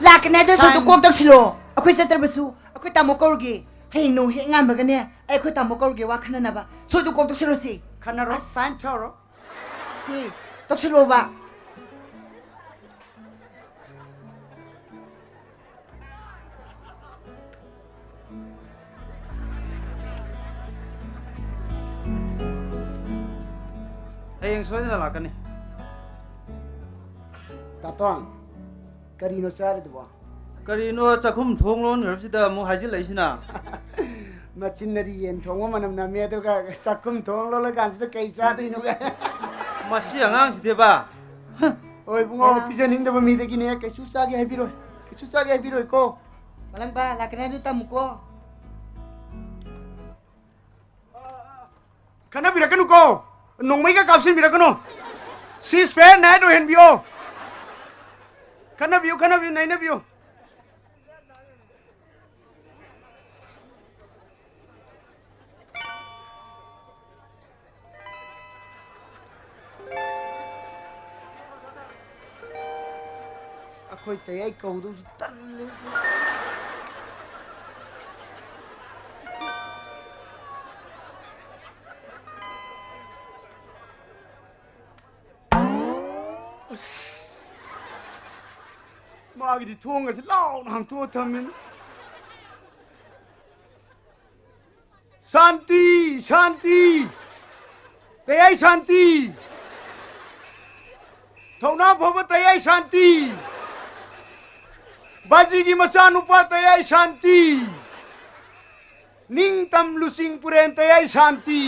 ꯂꯥꯛꯀꯅꯤ ꯑꯗꯨ ꯁꯣꯏꯗ sign ꯀꯣꯛ ꯇꯧꯁꯤꯜꯂꯣ꯫ ꯑꯩꯈꯣꯏ ꯆꯠꯇ꯭ꯔꯕꯁꯨ ꯑꯩꯈꯣꯏ ꯇꯥꯃꯣ ꯀꯧꯔꯒꯦ꯫ ꯍꯌꯦꯡ ꯅꯣꯡ ꯍꯦꯛ ꯉꯥꯟꯕꯒꯅꯦ ꯑꯩ ꯑꯩꯈꯣꯏ ꯇꯥꯃꯣ ꯀꯧꯔꯒꯦ ꯋꯥ ꯈꯟꯅꯅꯕ꯫ ꯁꯣꯏꯗ ꯀꯣꯛ ꯇꯧꯁꯤꯜꯂꯣ ꯁꯤ꯫ ꯈꯟꯅꯔꯣ, ꯑꯁ꯫ Sign ꯇꯧꯔꯣ꯫ ꯁꯤ ꯇꯧꯁꯤꯜꯂꯣꯕ꯫ ꯍꯌꯦꯡ ꯁꯣꯏꯗꯅ ꯂꯥꯛꯀꯅꯤ꯫ ꯇꯥꯇꯣꯟ, ꯀꯔꯤꯅꯣ ꯆꯥꯔꯤꯗꯨꯕꯣ? ꯀꯔꯤꯅꯣ ꯆꯥꯛꯈꯨꯝ ꯊꯣꯡ ꯂꯣꯟꯈ꯭ꯔꯕꯁꯤꯗ ꯑꯃꯨꯛ ꯍꯥꯏꯖꯤꯜꯂꯛꯏꯁꯤꯅ? ꯃꯆꯤꯟꯅꯗꯤ ꯌꯦꯟ ꯊꯣꯡꯕ ꯃꯅꯝ ꯅꯝꯃꯦ, ꯑꯗꯨꯒ ꯆꯥꯛꯈꯨꯝ ꯊꯣꯡ ꯂꯣꯜꯂꯀꯥꯟꯁꯤꯗ ꯀꯩ ꯆꯥꯗꯣꯏꯅꯣ? ꯃꯁꯤ ꯑꯉꯥꯡꯁꯤꯗꯤꯕ꯫ ꯍꯣꯏ ꯏꯕꯨꯡꯉꯣ, ꯍꯦꯔꯥ꯫ ꯄꯤꯖꯅꯤꯡꯗꯕ ꯃꯤꯗꯒꯤꯅꯦ ꯀꯩꯁꯨ ꯆꯥꯒꯦ ꯍꯥꯏꯕꯤꯔꯣꯏ, ꯀꯩꯁꯨ ꯆꯥꯒꯦ ꯍꯥꯏꯕꯤꯔꯣꯏꯀꯣ꯫ ꯃꯂꯪꯕ, ꯂꯥꯛꯀꯅꯤ ꯑꯗꯨ ꯇꯝꯃꯨꯀꯣ꯫ ꯈꯠꯅꯕꯤꯔꯛꯀꯅꯨꯀꯣ, ꯅꯣꯡꯃꯩꯒ ꯀꯥꯞꯁꯤꯟꯕꯤꯔꯛꯀꯅꯨ꯫ Ceasefire night ꯑꯣꯏꯍꯟꯕꯤꯌꯣ꯫ ꯈꯠꯅꯕꯤꯌꯨ, ꯈꯠꯅꯕꯤꯌꯨ, ꯅꯩꯅꯕꯤꯌꯨ꯫ ꯑꯩꯈꯣꯏ ꯇꯌꯥꯏ ꯀꯧꯗꯧꯁꯤ ꯇꯜꯂꯦ꯫ ꯑꯁ! ꯃꯥꯒꯤꯗꯤ ꯊꯣꯡꯒꯁꯦ ꯂꯥꯎꯅ ꯍꯥꯡꯇꯣꯛꯑ ꯊꯝꯃꯤꯅꯤ꯫ ꯁꯥꯟꯇꯤ! ꯁꯥꯟꯇꯤ! ꯇꯌꯥꯏ ꯁꯥꯟꯇꯤ! ꯊꯧꯅꯥ ꯐꯕ ꯇꯌꯥꯏ ꯁꯥꯟꯇꯤ! ꯕꯥꯖꯤꯒꯤ ꯃꯆꯥꯅꯨꯄꯥ ꯇꯌꯥꯏ ꯁꯥꯟꯇꯤ! ꯅꯤꯡꯇꯝ ꯂꯨꯆꯤꯡ ꯄꯨꯔꯦꯟ ꯇꯌꯥꯏ ꯁꯥꯟꯇꯤ!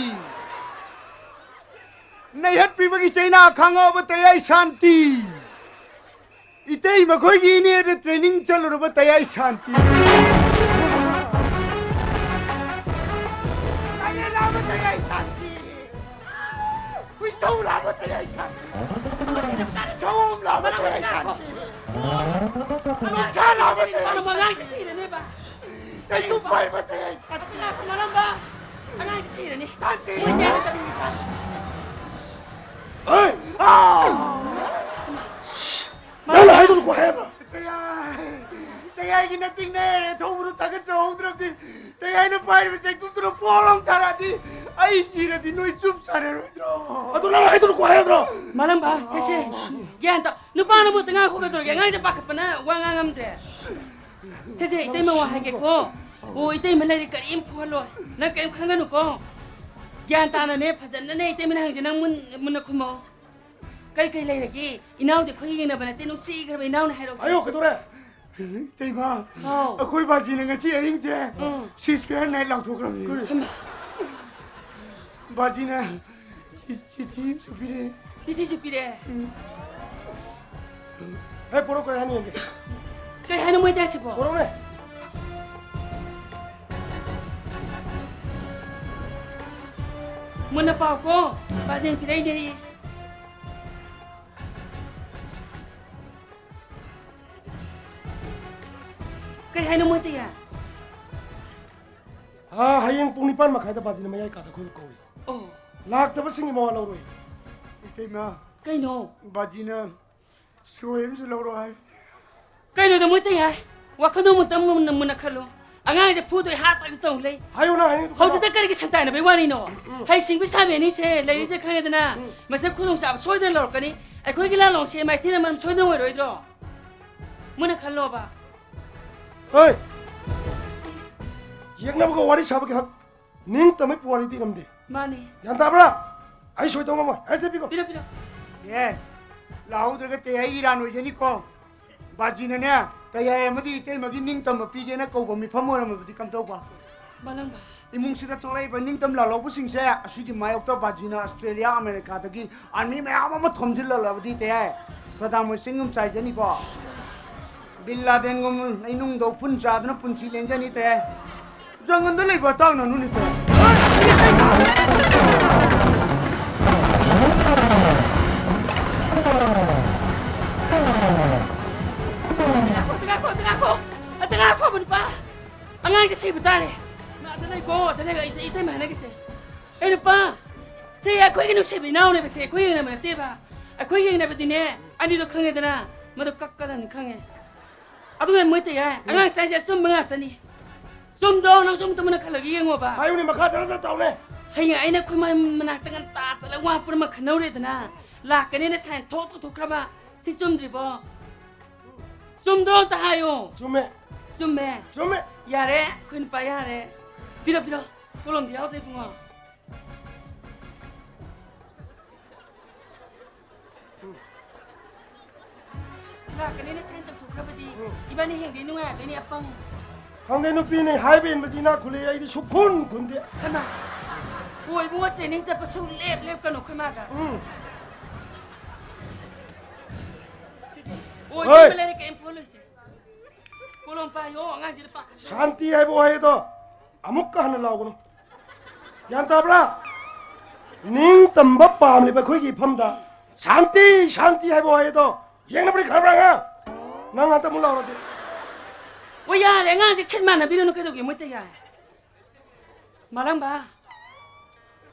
ꯅꯩꯍꯠꯄꯤꯕꯒꯤ ꯆꯩꯅꯥ ꯈꯥꯡꯉꯕ ꯇꯌꯥꯏ ꯁꯥꯟꯇꯤ! ꯏꯇꯩ ꯃꯈꯣꯏꯒꯤ ꯏꯅꯦꯗ training ꯆꯠꯂꯨꯔꯕ ꯇꯌꯥꯏ ꯁꯥꯟꯇꯤ! ꯇꯌꯥꯏ ꯂꯥꯕ ꯇꯌꯥꯏ ꯁꯥꯟꯇꯤ! ꯍꯨꯏꯊꯧ ꯂꯥꯕ ꯇꯌꯥꯏ ꯁꯥꯟꯇꯤ! ꯁꯑꯣꯝ ꯂꯥꯕ ꯇꯌꯥꯏ ꯁꯥꯟꯇꯤ! ꯅꯨꯡꯁꯥ ꯂꯥꯕ ꯇꯌꯥꯏ ꯁꯥꯟꯇꯤ! ꯆꯩꯇꯨꯞ ꯄꯥꯏꯕ ꯇꯌꯥꯏ ꯁꯥꯟꯇꯤ! ꯃꯔꯝꯕ ꯑꯉꯥꯡꯁꯤ ꯁꯤꯔꯅꯤ꯫ ꯁꯥꯟꯇꯤ! ꯃꯣꯏ ꯇꯌꯥꯏ ꯆꯠꯂꯤ꯫ ꯍꯦ! ꯑꯥ! ꯅꯪꯅ ꯍꯥꯏꯗꯣ ꯀꯣ ꯍꯥꯏꯗ꯭ꯔꯣ? ꯇꯌꯥꯏ! ꯇꯌꯥꯏꯒꯤ ꯅꯇꯤꯡꯅꯦ! ꯊꯧꯕꯗꯨ ꯊꯥꯒꯠꯆꯍꯧꯗ꯭ꯔꯕꯗꯤ ꯇꯌꯥꯏꯅ ꯄꯥꯏꯔꯤꯕ ꯆꯩꯇꯨꯞꯇꯨꯅ ꯄꯣꯛ ꯂꯥꯎ ꯊꯥꯔꯛꯑꯗꯤ ꯑꯩ ꯁꯤꯔꯗꯤ ꯅꯣꯏ ꯆꯨꯞ ꯁꯥꯟꯅꯔꯣꯏꯗ꯭ꯔꯣ? ꯑꯗꯨ ꯅꯪꯅ ꯍꯥꯏꯗꯣ ꯀꯣ ꯍꯥꯏꯗ꯭ꯔꯣ? ꯃꯥꯂꯪꯕ, ꯁꯦ, ꯁꯦ, ꯒ꯭ꯌꯥꯟ ꯇꯥ꯫ ꯅꯨꯄꯥꯅ ꯑꯃꯨꯛꯇ ꯉꯥꯡꯈꯣ ꯀꯩꯗꯧꯔꯒꯦ? ꯑꯉꯥꯡꯁꯦ ꯄꯥꯈꯠꯄꯅ ꯋꯥ ꯉꯥꯡ ꯉꯝꯗ꯭ꯔꯦ꯫ ꯁꯦ, ꯁꯦ, ꯏꯇꯩꯃ ꯋꯥ ꯍꯥꯏꯒꯦꯀꯣ꯫ ꯑꯣ, ꯏꯇꯩꯃ ꯂꯩꯔꯦ, ꯀꯔꯤꯝ ꯐꯨꯍꯜꯂꯣꯏ꯫ ꯅꯪ ꯀꯔꯤꯝ ꯈꯟꯒꯅꯨꯀꯣ꯫ ꯒ꯭ꯌꯥꯟ ꯇꯥꯅꯅꯦ, ꯐꯖꯅꯅꯦ ꯏꯇꯩꯃꯅ ꯍꯪꯁꯦ, ꯅꯪ ꯃꯨꯟ-, ꯃꯨꯟꯅ ꯈꯨꯝꯃꯣ꯫ ꯀꯔꯤ ꯀꯔꯤ ꯂꯩꯔꯒꯦ? ꯏꯅꯥꯎꯗꯤ ꯑꯩꯈꯣꯏ ꯌꯦꯡꯅꯕ ꯅꯠꯇꯦ, ꯅꯨꯡꯁꯤꯈ꯭ꯔꯕ ꯏꯅꯥꯎꯅ ꯍꯥꯏꯔꯛꯎꯁꯦ꯫ ꯍꯥꯏꯌꯣ, ꯀꯩꯗꯧꯔꯦ? ꯏꯇꯩꯃ, ꯍꯥꯎ꯫ ꯑꯩꯈꯣꯏ ꯕꯥꯖꯤꯅ ꯉꯁꯤ ꯑꯍꯤꯡꯁꯦ ꯎꯝ꯫ Ceasefire night ꯂꯥꯎꯊꯣꯛꯈ꯭ꯔꯕꯅꯤ꯫ ꯍꯩꯃꯥ꯫ ꯕꯥꯖꯤꯅ ꯆꯤ-, ꯆꯤꯊꯤ ꯑꯃꯁꯨ ꯄꯤꯔꯛꯑꯦ꯫ ꯆꯤꯊꯤꯁꯨ ꯄꯤꯔꯛꯑꯦ? ꯎꯝ꯫ ꯍꯦ, ꯄꯣꯔꯛꯑꯣ, ꯀꯔꯤ ꯍꯥꯏꯅꯣ ꯌꯦꯡꯒꯦ꯫ ꯀꯩ ꯍꯥꯏꯅꯣ ꯃꯣꯏ ꯇꯥꯏꯁꯤꯕꯣ? ꯄꯣꯔꯛꯑꯣꯅꯦ꯫ ꯃꯨꯟꯅ ꯄꯥꯎꯀꯣ, ꯕꯥꯖꯤꯅ ꯄꯤꯔꯛꯏꯅꯦ꯫ ꯀꯩ ꯍꯥꯏꯅꯣ ꯃꯣꯏ ꯇꯌꯥꯏ? ꯑꯥ, ꯍꯌꯦꯡ ꯄꯨꯡ ꯅꯤꯄꯥꯟ ꯃꯈꯥꯏꯗ ꯕꯥꯖꯤꯅ ꯃꯌꯥꯏ ꯀꯥꯗ ꯑꯩꯈꯣꯏꯕꯨ ꯀꯧꯏ꯫ ꯑꯣ꯫ ꯂꯥꯛꯇꯕꯁꯤꯡꯒꯤ ꯃꯋꯥ ꯂꯧꯔꯣꯏ꯫ ꯏꯇꯩꯃ꯫ ꯀꯩꯅꯣ? ꯕꯥꯖꯤꯅ ꯆꯣꯏ ꯑꯃꯁꯨ ꯂꯧꯔꯣ ꯍꯥꯏ꯫ ꯀꯩꯅꯣꯗ ꯃꯣꯏ ꯇꯩ ꯍꯥꯏ? ꯋꯥꯈꯜꯗꯣ ꯑꯃꯨꯛꯇꯪ ꯃꯨꯟꯅ, ꯃꯨꯟꯅ ꯈꯜꯂꯣ꯫ ꯑꯉꯥꯡꯁꯦ ꯐꯨꯗꯣꯏ ꯍꯥꯠꯇꯣꯏ ꯇꯧ ꯂꯩ꯫ ꯍꯥꯏꯌꯨꯅ, ꯍꯥꯏꯅꯤꯡꯗꯣ ꯈꯜꯂꯣ꯫ ꯍꯧꯖꯤꯛꯇ ꯀꯔꯤꯒꯤ ꯁꯟꯇꯥꯏꯅꯕꯩ ꯋꯥꯔꯤꯅꯣ? ꯎꯝ꯫ ꯍꯩꯁꯤꯡꯕꯤ ꯁꯥꯕꯤ ꯑꯅꯤꯁꯦ ꯂꯩꯔꯤꯁꯦ ꯈꯪꯉꯦꯗꯅ꯫ ꯎꯝ꯫ ꯃꯁꯤꯗ ꯈꯨꯗꯣꯡꯆꯥꯕ ꯁꯣꯏꯗꯅ ꯂꯧꯔꯛꯀꯅꯤ꯫ ꯑꯩꯈꯣꯏꯒꯤ ꯂꯥꯂꯣꯡꯁꯦ ꯃꯥꯏꯊꯤꯅ ꯃꯔꯝ ꯁꯣꯏꯗꯅ ꯑꯣꯏꯔꯣꯏꯗ꯭ꯔꯣ? ꯃꯨꯟꯅ ꯈꯜꯂꯣꯕ꯫ ꯍꯣꯏ! ꯌꯦꯛꯅꯕꯒ ꯋꯥꯔꯤ ꯁꯥꯕꯒꯤ ꯍꯛ ꯅꯤꯡꯇꯝꯕꯒꯤ ꯄꯨꯋꯥꯔꯤꯗꯤ ꯏꯔꯝꯗꯦ꯫ ꯃꯥꯅꯤ꯫ ꯒ꯭ꯌꯥꯟ ꯇꯥꯕ꯭ꯔꯥ? ꯑꯩ ꯁꯣꯏꯗꯧ ꯉꯝꯃꯣꯏ꯫ ꯍꯦ, ꯁꯦ ꯄꯤꯈꯣ꯫ ꯄꯤꯔꯣ, ꯄꯤꯔꯣ꯫ ꯑꯦ, ꯂꯥꯛꯍꯧꯗ꯭ꯔꯒ ꯇꯦ ꯑꯩ ꯏꯔꯥꯟ ꯑꯣꯏꯖꯅꯤꯀꯣ꯫ ꯕꯥꯖꯤꯅꯅꯦ, ꯇꯌꯥꯏ ꯑꯃꯗꯤ ꯏꯇꯩꯃꯒꯤ ꯅꯤꯡꯇꯝꯕ ꯄꯤꯒꯦꯅ ꯀꯧꯕ ꯃꯤꯐꯝ ꯑꯣꯏꯔꯝꯃꯕꯗꯤ ꯀꯝꯗꯧꯕ? ꯃꯥꯂꯪꯕ꯫ ꯏꯃꯨꯡꯁꯤꯗ ꯊꯣꯛꯂꯛꯏꯕ ꯅꯤꯡꯇꯝ ꯂꯥꯜꯍꯧꯕꯁꯤꯡꯁꯦ ꯑꯁꯤꯒꯤ ꯃꯥꯌꯣꯛꯇ ꯕꯥꯖꯤꯅ ꯑꯁꯇ꯭ꯔꯦꯂꯤꯌꯥ, ꯑꯃꯦꯔꯤꯀꯥꯗꯒꯤ ꯑꯥꯔꯃꯤ ꯃꯌꯥꯝ ꯑꯃ ꯊꯣꯝꯖꯤꯜꯂꯛꯂꯕꯗꯤ ꯇꯌꯥꯏ ꯁꯗꯥꯝ ꯍꯨꯁꯦꯟꯒꯨꯝ ꯆꯥꯏꯖꯅꯤꯀꯣ꯫ ꯕꯤꯟ ꯂꯥꯗꯦꯟꯒꯨꯝ ꯂꯩꯅꯨꯡꯗ ꯎꯐꯨꯟ ꯆꯥꯗꯨꯅ ꯄꯨꯟꯁꯤ ꯂꯦꯟꯖꯅꯤ ꯇꯌꯥꯏ꯫ ꯖꯪꯒꯜꯗ ꯂꯩꯕ ꯑꯇꯥꯡꯅ ꯅꯨꯅꯤꯀꯣ꯫ ꯉꯥꯏꯈꯣ, ꯉꯥꯏꯈꯣ, ꯉꯥꯏꯈꯣ, ꯉꯥꯏꯈꯣ, ꯅꯨꯄꯥ꯫ ꯑꯉꯥꯡꯁꯦ ꯁꯤꯕ ꯇꯥꯔꯦ꯫ ꯅꯥ, ꯑꯗ ꯂꯩꯀꯣ, ꯑꯗ ꯂꯩ, ꯑꯩ, ꯑꯩ ꯏꯇꯩꯃ ꯍꯥꯏꯅꯒꯦꯁꯦ꯫ ꯑꯩ ꯅꯨꯄꯥ, ꯁꯤ ꯑꯩꯈꯣꯏꯒꯤ ꯅꯨꯡꯁꯤꯕ ꯏꯅꯥꯎꯅꯦꯕꯁꯦ, ꯑꯩꯈꯣꯏ ꯌꯦꯡꯅꯕ ꯅꯠꯇꯦꯕ꯫ ꯑꯩꯈꯣꯏ ꯌꯦꯡꯅꯕꯗꯤꯅꯦ, ꯑꯅꯤꯗꯣ ꯈꯪꯉꯦꯗꯅ, ꯃꯗꯨ ꯀꯛꯀꯗꯕꯅꯤ ꯈꯪꯉꯦ꯫ ꯑꯗꯨꯅ ꯃꯣꯏ ꯇꯌꯥꯏ, ꯎꯝ꯫ ꯑꯉꯥꯡ ꯁꯥꯏꯁꯦ ꯑꯆꯨꯝꯕ ꯉꯥꯛꯇꯅꯤ꯫ ꯆꯨꯝꯗ꯭ꯔꯣ? ꯅꯪꯁꯨ ꯑꯝꯇ ꯃꯨꯟꯅ ꯈꯜꯂꯒ ꯌꯦꯡꯉꯣꯕ꯫ ꯍꯥꯏꯌꯨꯅꯦ, ꯃꯈꯥ ꯆꯠꯊ ꯆꯠꯊ ꯇꯧꯅꯦ꯫ ꯍꯌꯦꯡ ꯑꯩꯅ ꯑꯩꯈꯣꯏ ꯃꯥ ꯃꯅꯥꯛꯇ ꯉꯟꯇꯥ ꯆꯠꯂꯒ ꯋꯥ ꯄꯨꯝꯅꯃꯛ ꯈꯟꯅꯧꯔꯦꯗꯅ, ꯂꯥꯛꯀꯅꯦꯅ ꯁꯥꯏꯟ ꯊꯣꯛ ꯇꯧꯊꯣꯛꯈ꯭ꯔꯕ꯫ ꯁꯤ ꯆꯨꯝꯗ꯭ꯔꯤꯕꯣ? ꯆꯨꯝꯗ꯭ꯔꯣ? ꯑꯝꯇ ꯍꯥꯏꯌꯣ꯫ ꯆꯨꯝꯃꯦ꯫ ꯆꯨꯝꯃꯦ? ꯆꯨꯝꯃꯦ꯫ ꯌꯥꯔꯦ, ꯑꯩꯈꯣꯏ ꯅꯨꯄꯥ ꯌꯥꯔꯦ꯫ ꯄꯤꯔꯣ, ꯄꯤꯔꯣ꯫ ꯀꯣꯂꯣꯝꯗꯤ ꯌꯥꯎꯗ꯭ꯔꯦ, ꯏꯕꯨꯡꯉꯣ꯫ ꯂꯥꯛꯀꯅꯤꯅ ꯁꯥꯏꯟ ꯇꯧꯊꯣꯛꯈ꯭ꯔꯕꯗꯤ ꯎꯝ꯫ ꯏꯕꯥꯅꯤ ꯍꯌꯦꯡꯗꯤ ꯅꯨꯡꯉꯥꯏꯔꯗꯣꯏꯅꯤ, ꯑꯄꯪ꯫ ꯈꯪꯗꯦ, ꯅꯨꯄꯤꯅꯦ ꯍꯥꯏꯕ ꯏꯟꯕꯁꯤ ꯏꯅꯥꯛ ꯈꯨꯜꯂꯤ, ꯑꯩꯗꯤ ꯁꯨꯛꯈꯨꯟ ꯈꯨꯟꯗꯦ꯫ ꯍꯩꯃꯥ! ꯑꯣ, ꯏꯕꯨꯡꯉꯣ, ꯇ꯭ꯔꯦꯅꯤꯡ ꯆꯠꯄ ꯁꯨꯡꯂꯦꯞ ꯂꯦꯞꯀꯅꯨ ꯑꯩꯈꯣꯏ ꯃꯥꯒ꯫ ꯎꯝ꯫ ꯁꯤꯁꯦ, ꯍꯣꯏ꯫ ꯑꯣꯏꯗꯕ ꯂꯩꯔꯦ, ꯀꯩꯝ ꯐꯣꯜꯂꯣꯏꯁꯦ꯫ ꯀꯣꯂꯣꯝ ꯄꯥꯏꯌꯣ, ꯑꯉꯥꯡꯁꯤꯗ ꯄꯥꯈꯠ-꯫ ꯁꯥꯟꯇꯤ ꯍꯥꯏꯕ ꯋꯥꯍꯩꯗꯣ ꯑꯃꯨꯛꯀ ꯍꯟꯅ ꯂꯥꯎꯒꯅꯨ꯫ ꯒ꯭ꯌꯥꯟ ꯇꯥꯕ꯭ꯔꯥ? ꯅꯤꯡꯇꯝꯕ ꯄꯥꯝꯂꯤꯕ ꯑꯩꯈꯣꯏꯒꯤ ꯏꯐꯝꯗ ꯁꯥꯟꯇꯤ, ꯁꯥꯟꯇꯤ ꯍꯥꯏꯕ ꯋꯥꯍꯩꯗꯣ ꯌꯦꯡꯅꯕꯗꯤ ꯈꯪꯕ꯭ꯔꯥ, ꯑꯉꯥꯡ? ꯅꯪ ꯍꯟꯇ ꯑꯃꯨꯛ ꯂꯥꯎꯔꯗꯤ꯫ ꯑꯣ, ꯌꯥꯔꯦ, ꯑꯉꯥꯡꯁꯦ ꯈꯤꯠ ꯃꯥꯟꯅꯕꯤꯔꯨꯅꯨ, ꯀꯩꯗꯧꯒꯦ ꯃꯣꯏ ꯇꯌꯥꯏ? ꯃꯥꯂꯪꯕ,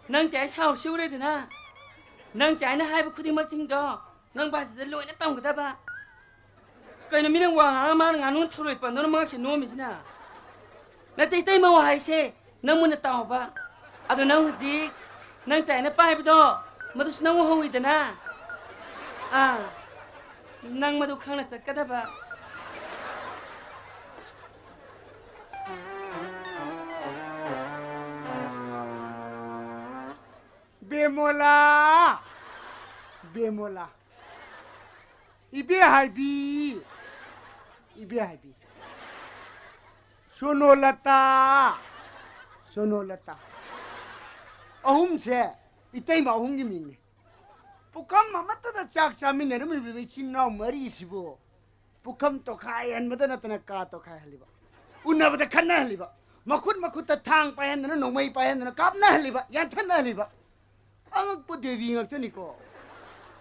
ꯅꯪ ꯇꯌꯥꯏ ꯁꯥꯎꯔꯤꯁꯤ ꯎꯔꯦꯗꯅ? ꯅꯪ ꯇꯌꯥꯏꯅ ꯍꯥꯏꯕ ꯈꯨꯗꯤꯡꯃꯛꯁꯤꯡꯗꯣ ꯅꯪ ꯕꯥꯖꯤꯗ ꯂꯣꯏꯅ ꯇꯝꯒꯗꯕ꯫ ꯀꯩꯅꯣ, ꯃꯤꯅ ꯋꯥ ꯉꯥꯡꯉ ꯃꯥꯅ ꯉꯥꯅꯨ ꯊꯔꯣꯏ ꯄꯟꯗꯧꯅ ꯃꯉꯛꯁꯦ ꯅꯣꯝꯃꯤꯁꯤꯅ? ꯅꯠꯇꯦ, ꯏꯇꯩꯃ, ꯋꯥ ꯍꯥꯏꯁꯦ ꯅꯪ ꯃꯨꯟꯅ ꯇꯥꯎꯕ꯫ ꯑꯗꯣ ꯅꯪ ꯍꯧꯖꯤꯛ ꯅꯪ ꯇꯥꯏꯅ ꯄꯥꯏꯕꯗꯣ, ꯃꯗꯨꯁꯨ ꯅꯪ ꯎꯍꯧꯋꯤꯗꯅ꯫ ꯑꯥ, ꯅꯪ ꯃꯗꯨ ꯈꯪꯅ ꯆꯠꯀꯗꯕ꯫ ꯕꯦꯃꯣꯂꯥ! ꯕꯦꯃꯣꯂꯥ! ꯏꯕꯦ ꯍꯥꯏꯕꯤ! ꯏꯕꯦ ꯍꯥꯏꯕꯤ! ꯁꯣꯅꯣꯂꯇꯥ! ꯁꯣꯅꯣꯂꯇꯥ! ꯑꯍꯨꯝꯁꯦ ꯏꯇꯩꯃ ꯑꯍꯨꯝꯒꯤ ꯃꯤꯡꯅꯤ꯫ ꯄꯨꯈꯝ ꯑꯃꯠꯇꯗ ꯆꯥꯛ ꯆꯥꯃꯤꯟꯅꯔꯝꯃꯤꯕ ꯏꯆꯤꯟ ꯏꯅꯥꯎ ꯃꯔꯤꯁꯤꯕꯨ ꯄꯨꯈꯝ ꯇꯣꯈꯥꯏꯍꯟꯕꯗ ꯅꯠꯇꯅ ꯀꯥ ꯇꯣꯈꯥꯏꯍꯜꯂꯤꯕ, ꯎꯅꯕꯗ ꯈꯠꯅꯍꯜꯂꯤꯕ, ꯃꯈꯨꯠ ꯃꯈꯨꯠꯇ ꯊꯥꯡ ꯄꯥꯏꯍꯟꯗꯅ, ꯅꯣꯡꯃꯩ ꯄꯥꯏꯍꯟꯗꯅ ꯀꯥꯞꯅꯍꯜꯂꯤꯕ, ꯌꯥꯟꯊꯠꯅꯍꯜꯂꯤꯕ꯫ ꯑꯉꯛꯄ ꯗꯦꯕꯤ ꯉꯥꯛꯇꯅꯤꯀꯣ꯫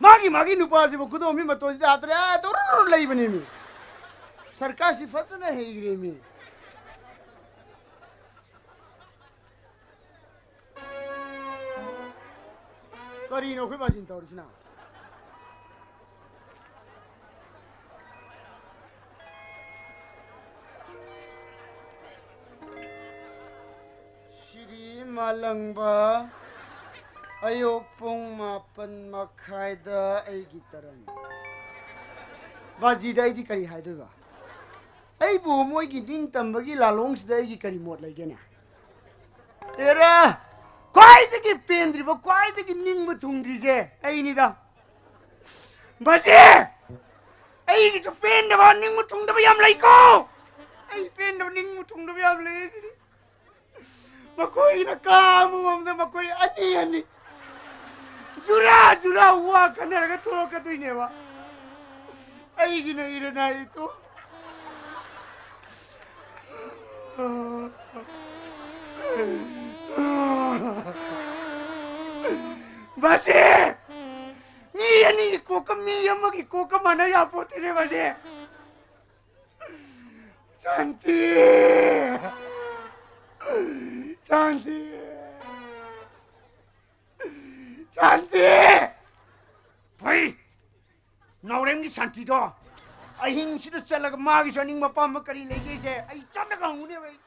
ꯃꯥꯒꯤ, ꯃꯥꯒꯤ ꯅꯨꯄꯥꯁꯤꯕꯨ ꯈꯨꯗꯣꯝꯕꯤ ꯃꯇꯣꯟꯁꯤꯗ ꯍꯥꯞꯇ꯭ꯔꯦ, ꯑꯥ, ꯇꯨꯔꯨꯔꯨ ꯂꯩꯕꯅꯦꯃꯤ꯫ ꯁꯔꯀꯥꯔꯁꯤ ꯐꯖꯅ ꯍꯩꯈ꯭ꯔꯦꯃꯤ꯫ ꯀꯔꯤꯅꯣ ꯑꯩꯈꯣꯏ ꯕꯥꯖꯤꯅ ꯇꯧꯔꯤꯁꯤꯅ? ꯁꯤꯔꯤ ꯃꯥꯂꯪꯕ, ꯑꯌꯨꯛ ꯄꯨꯡ ꯃꯥꯄꯟ ꯃꯈꯥꯏꯗ ꯑꯩꯒꯤ ꯇꯔꯟ꯫ ꯕꯥꯖꯤꯗ ꯑꯩꯗꯤ ꯀꯔꯤ ꯍꯥꯏꯗꯣꯏꯕ? ꯑꯩꯕꯨ ꯃꯣꯏꯒꯤ ꯅꯤꯡꯇꯝꯕꯒꯤ ꯂꯥꯂꯣꯡꯁꯤꯗ ꯑꯩꯒꯤ ꯀꯔꯤ ꯃꯣꯠ ꯂꯩꯒꯦꯅꯦ? ꯑꯦꯔꯥ, ꯈ꯭ꯋꯥꯏꯗꯒꯤ ꯄꯦꯟꯗ꯭ꯔꯤꯕ, ꯈ꯭ꯋꯥꯏꯗꯒꯤ ꯅꯤꯡꯕ ꯊꯨꯡꯗ꯭ꯔꯤꯁꯦ ꯑꯩꯅꯤꯗ꯫ ꯕꯥꯖꯤ! ꯑꯩꯒꯤꯁꯨ ꯄꯦꯟꯗꯕ, ꯅꯤꯡꯕ ꯊꯨꯡꯗꯕ ꯌꯥꯝ ꯂꯩꯀꯣ꯫ ꯑꯩ ꯄꯦꯟꯗꯕ, ꯅꯤꯡꯕ ꯊꯨꯡꯗꯕ ꯌꯥꯝ ꯂꯩ ꯁꯤꯗꯤ꯫ ꯃꯈꯣꯏꯒꯤꯅ ꯀꯥ ꯑꯃꯃꯝꯗ ꯃꯈꯣꯏ ꯑꯅꯤ ꯑꯅꯤ, ꯖꯨꯔꯥ ꯖꯨꯔꯥ ꯋꯥ ꯈꯟꯅꯔꯒ ꯊꯣꯛꯂꯛꯀꯗꯣꯏꯅꯦꯕ꯫ ꯑꯩꯒꯤꯅ ꯏꯔꯅꯥꯏ ꯏꯇꯣꯝ꯫ ꯕꯥꯖꯤ! ꯃꯤ ꯑꯅꯤꯒꯤ ꯀꯣꯛꯀ ꯃꯤ ꯑꯃꯒꯤ ꯀꯣꯛꯀ ꯃꯥꯟꯅ ꯌꯥꯄꯣꯠꯇꯦꯅꯦ, ꯕꯥꯖꯤ꯫ ꯁꯥꯟꯇꯤ! ꯁꯥꯟꯇꯤ! ꯁꯥꯟꯇꯤ! ꯐꯩ! ꯅꯥꯎꯔꯦꯝꯒꯤ ꯁꯥꯟꯇꯤꯗꯣ ꯑꯍꯤꯡꯁꯤꯗ ꯆꯠꯂꯒ ꯃꯥꯒꯤꯁꯨ ꯑꯅꯤꯡꯕ ꯑꯄꯥꯝꯕ ꯀꯔꯤ ꯂꯩꯒꯦꯁꯦ ꯑꯩ ꯆꯠꯂꯒ ꯍꯪꯉꯨꯅꯦꯕ ꯑꯩ꯫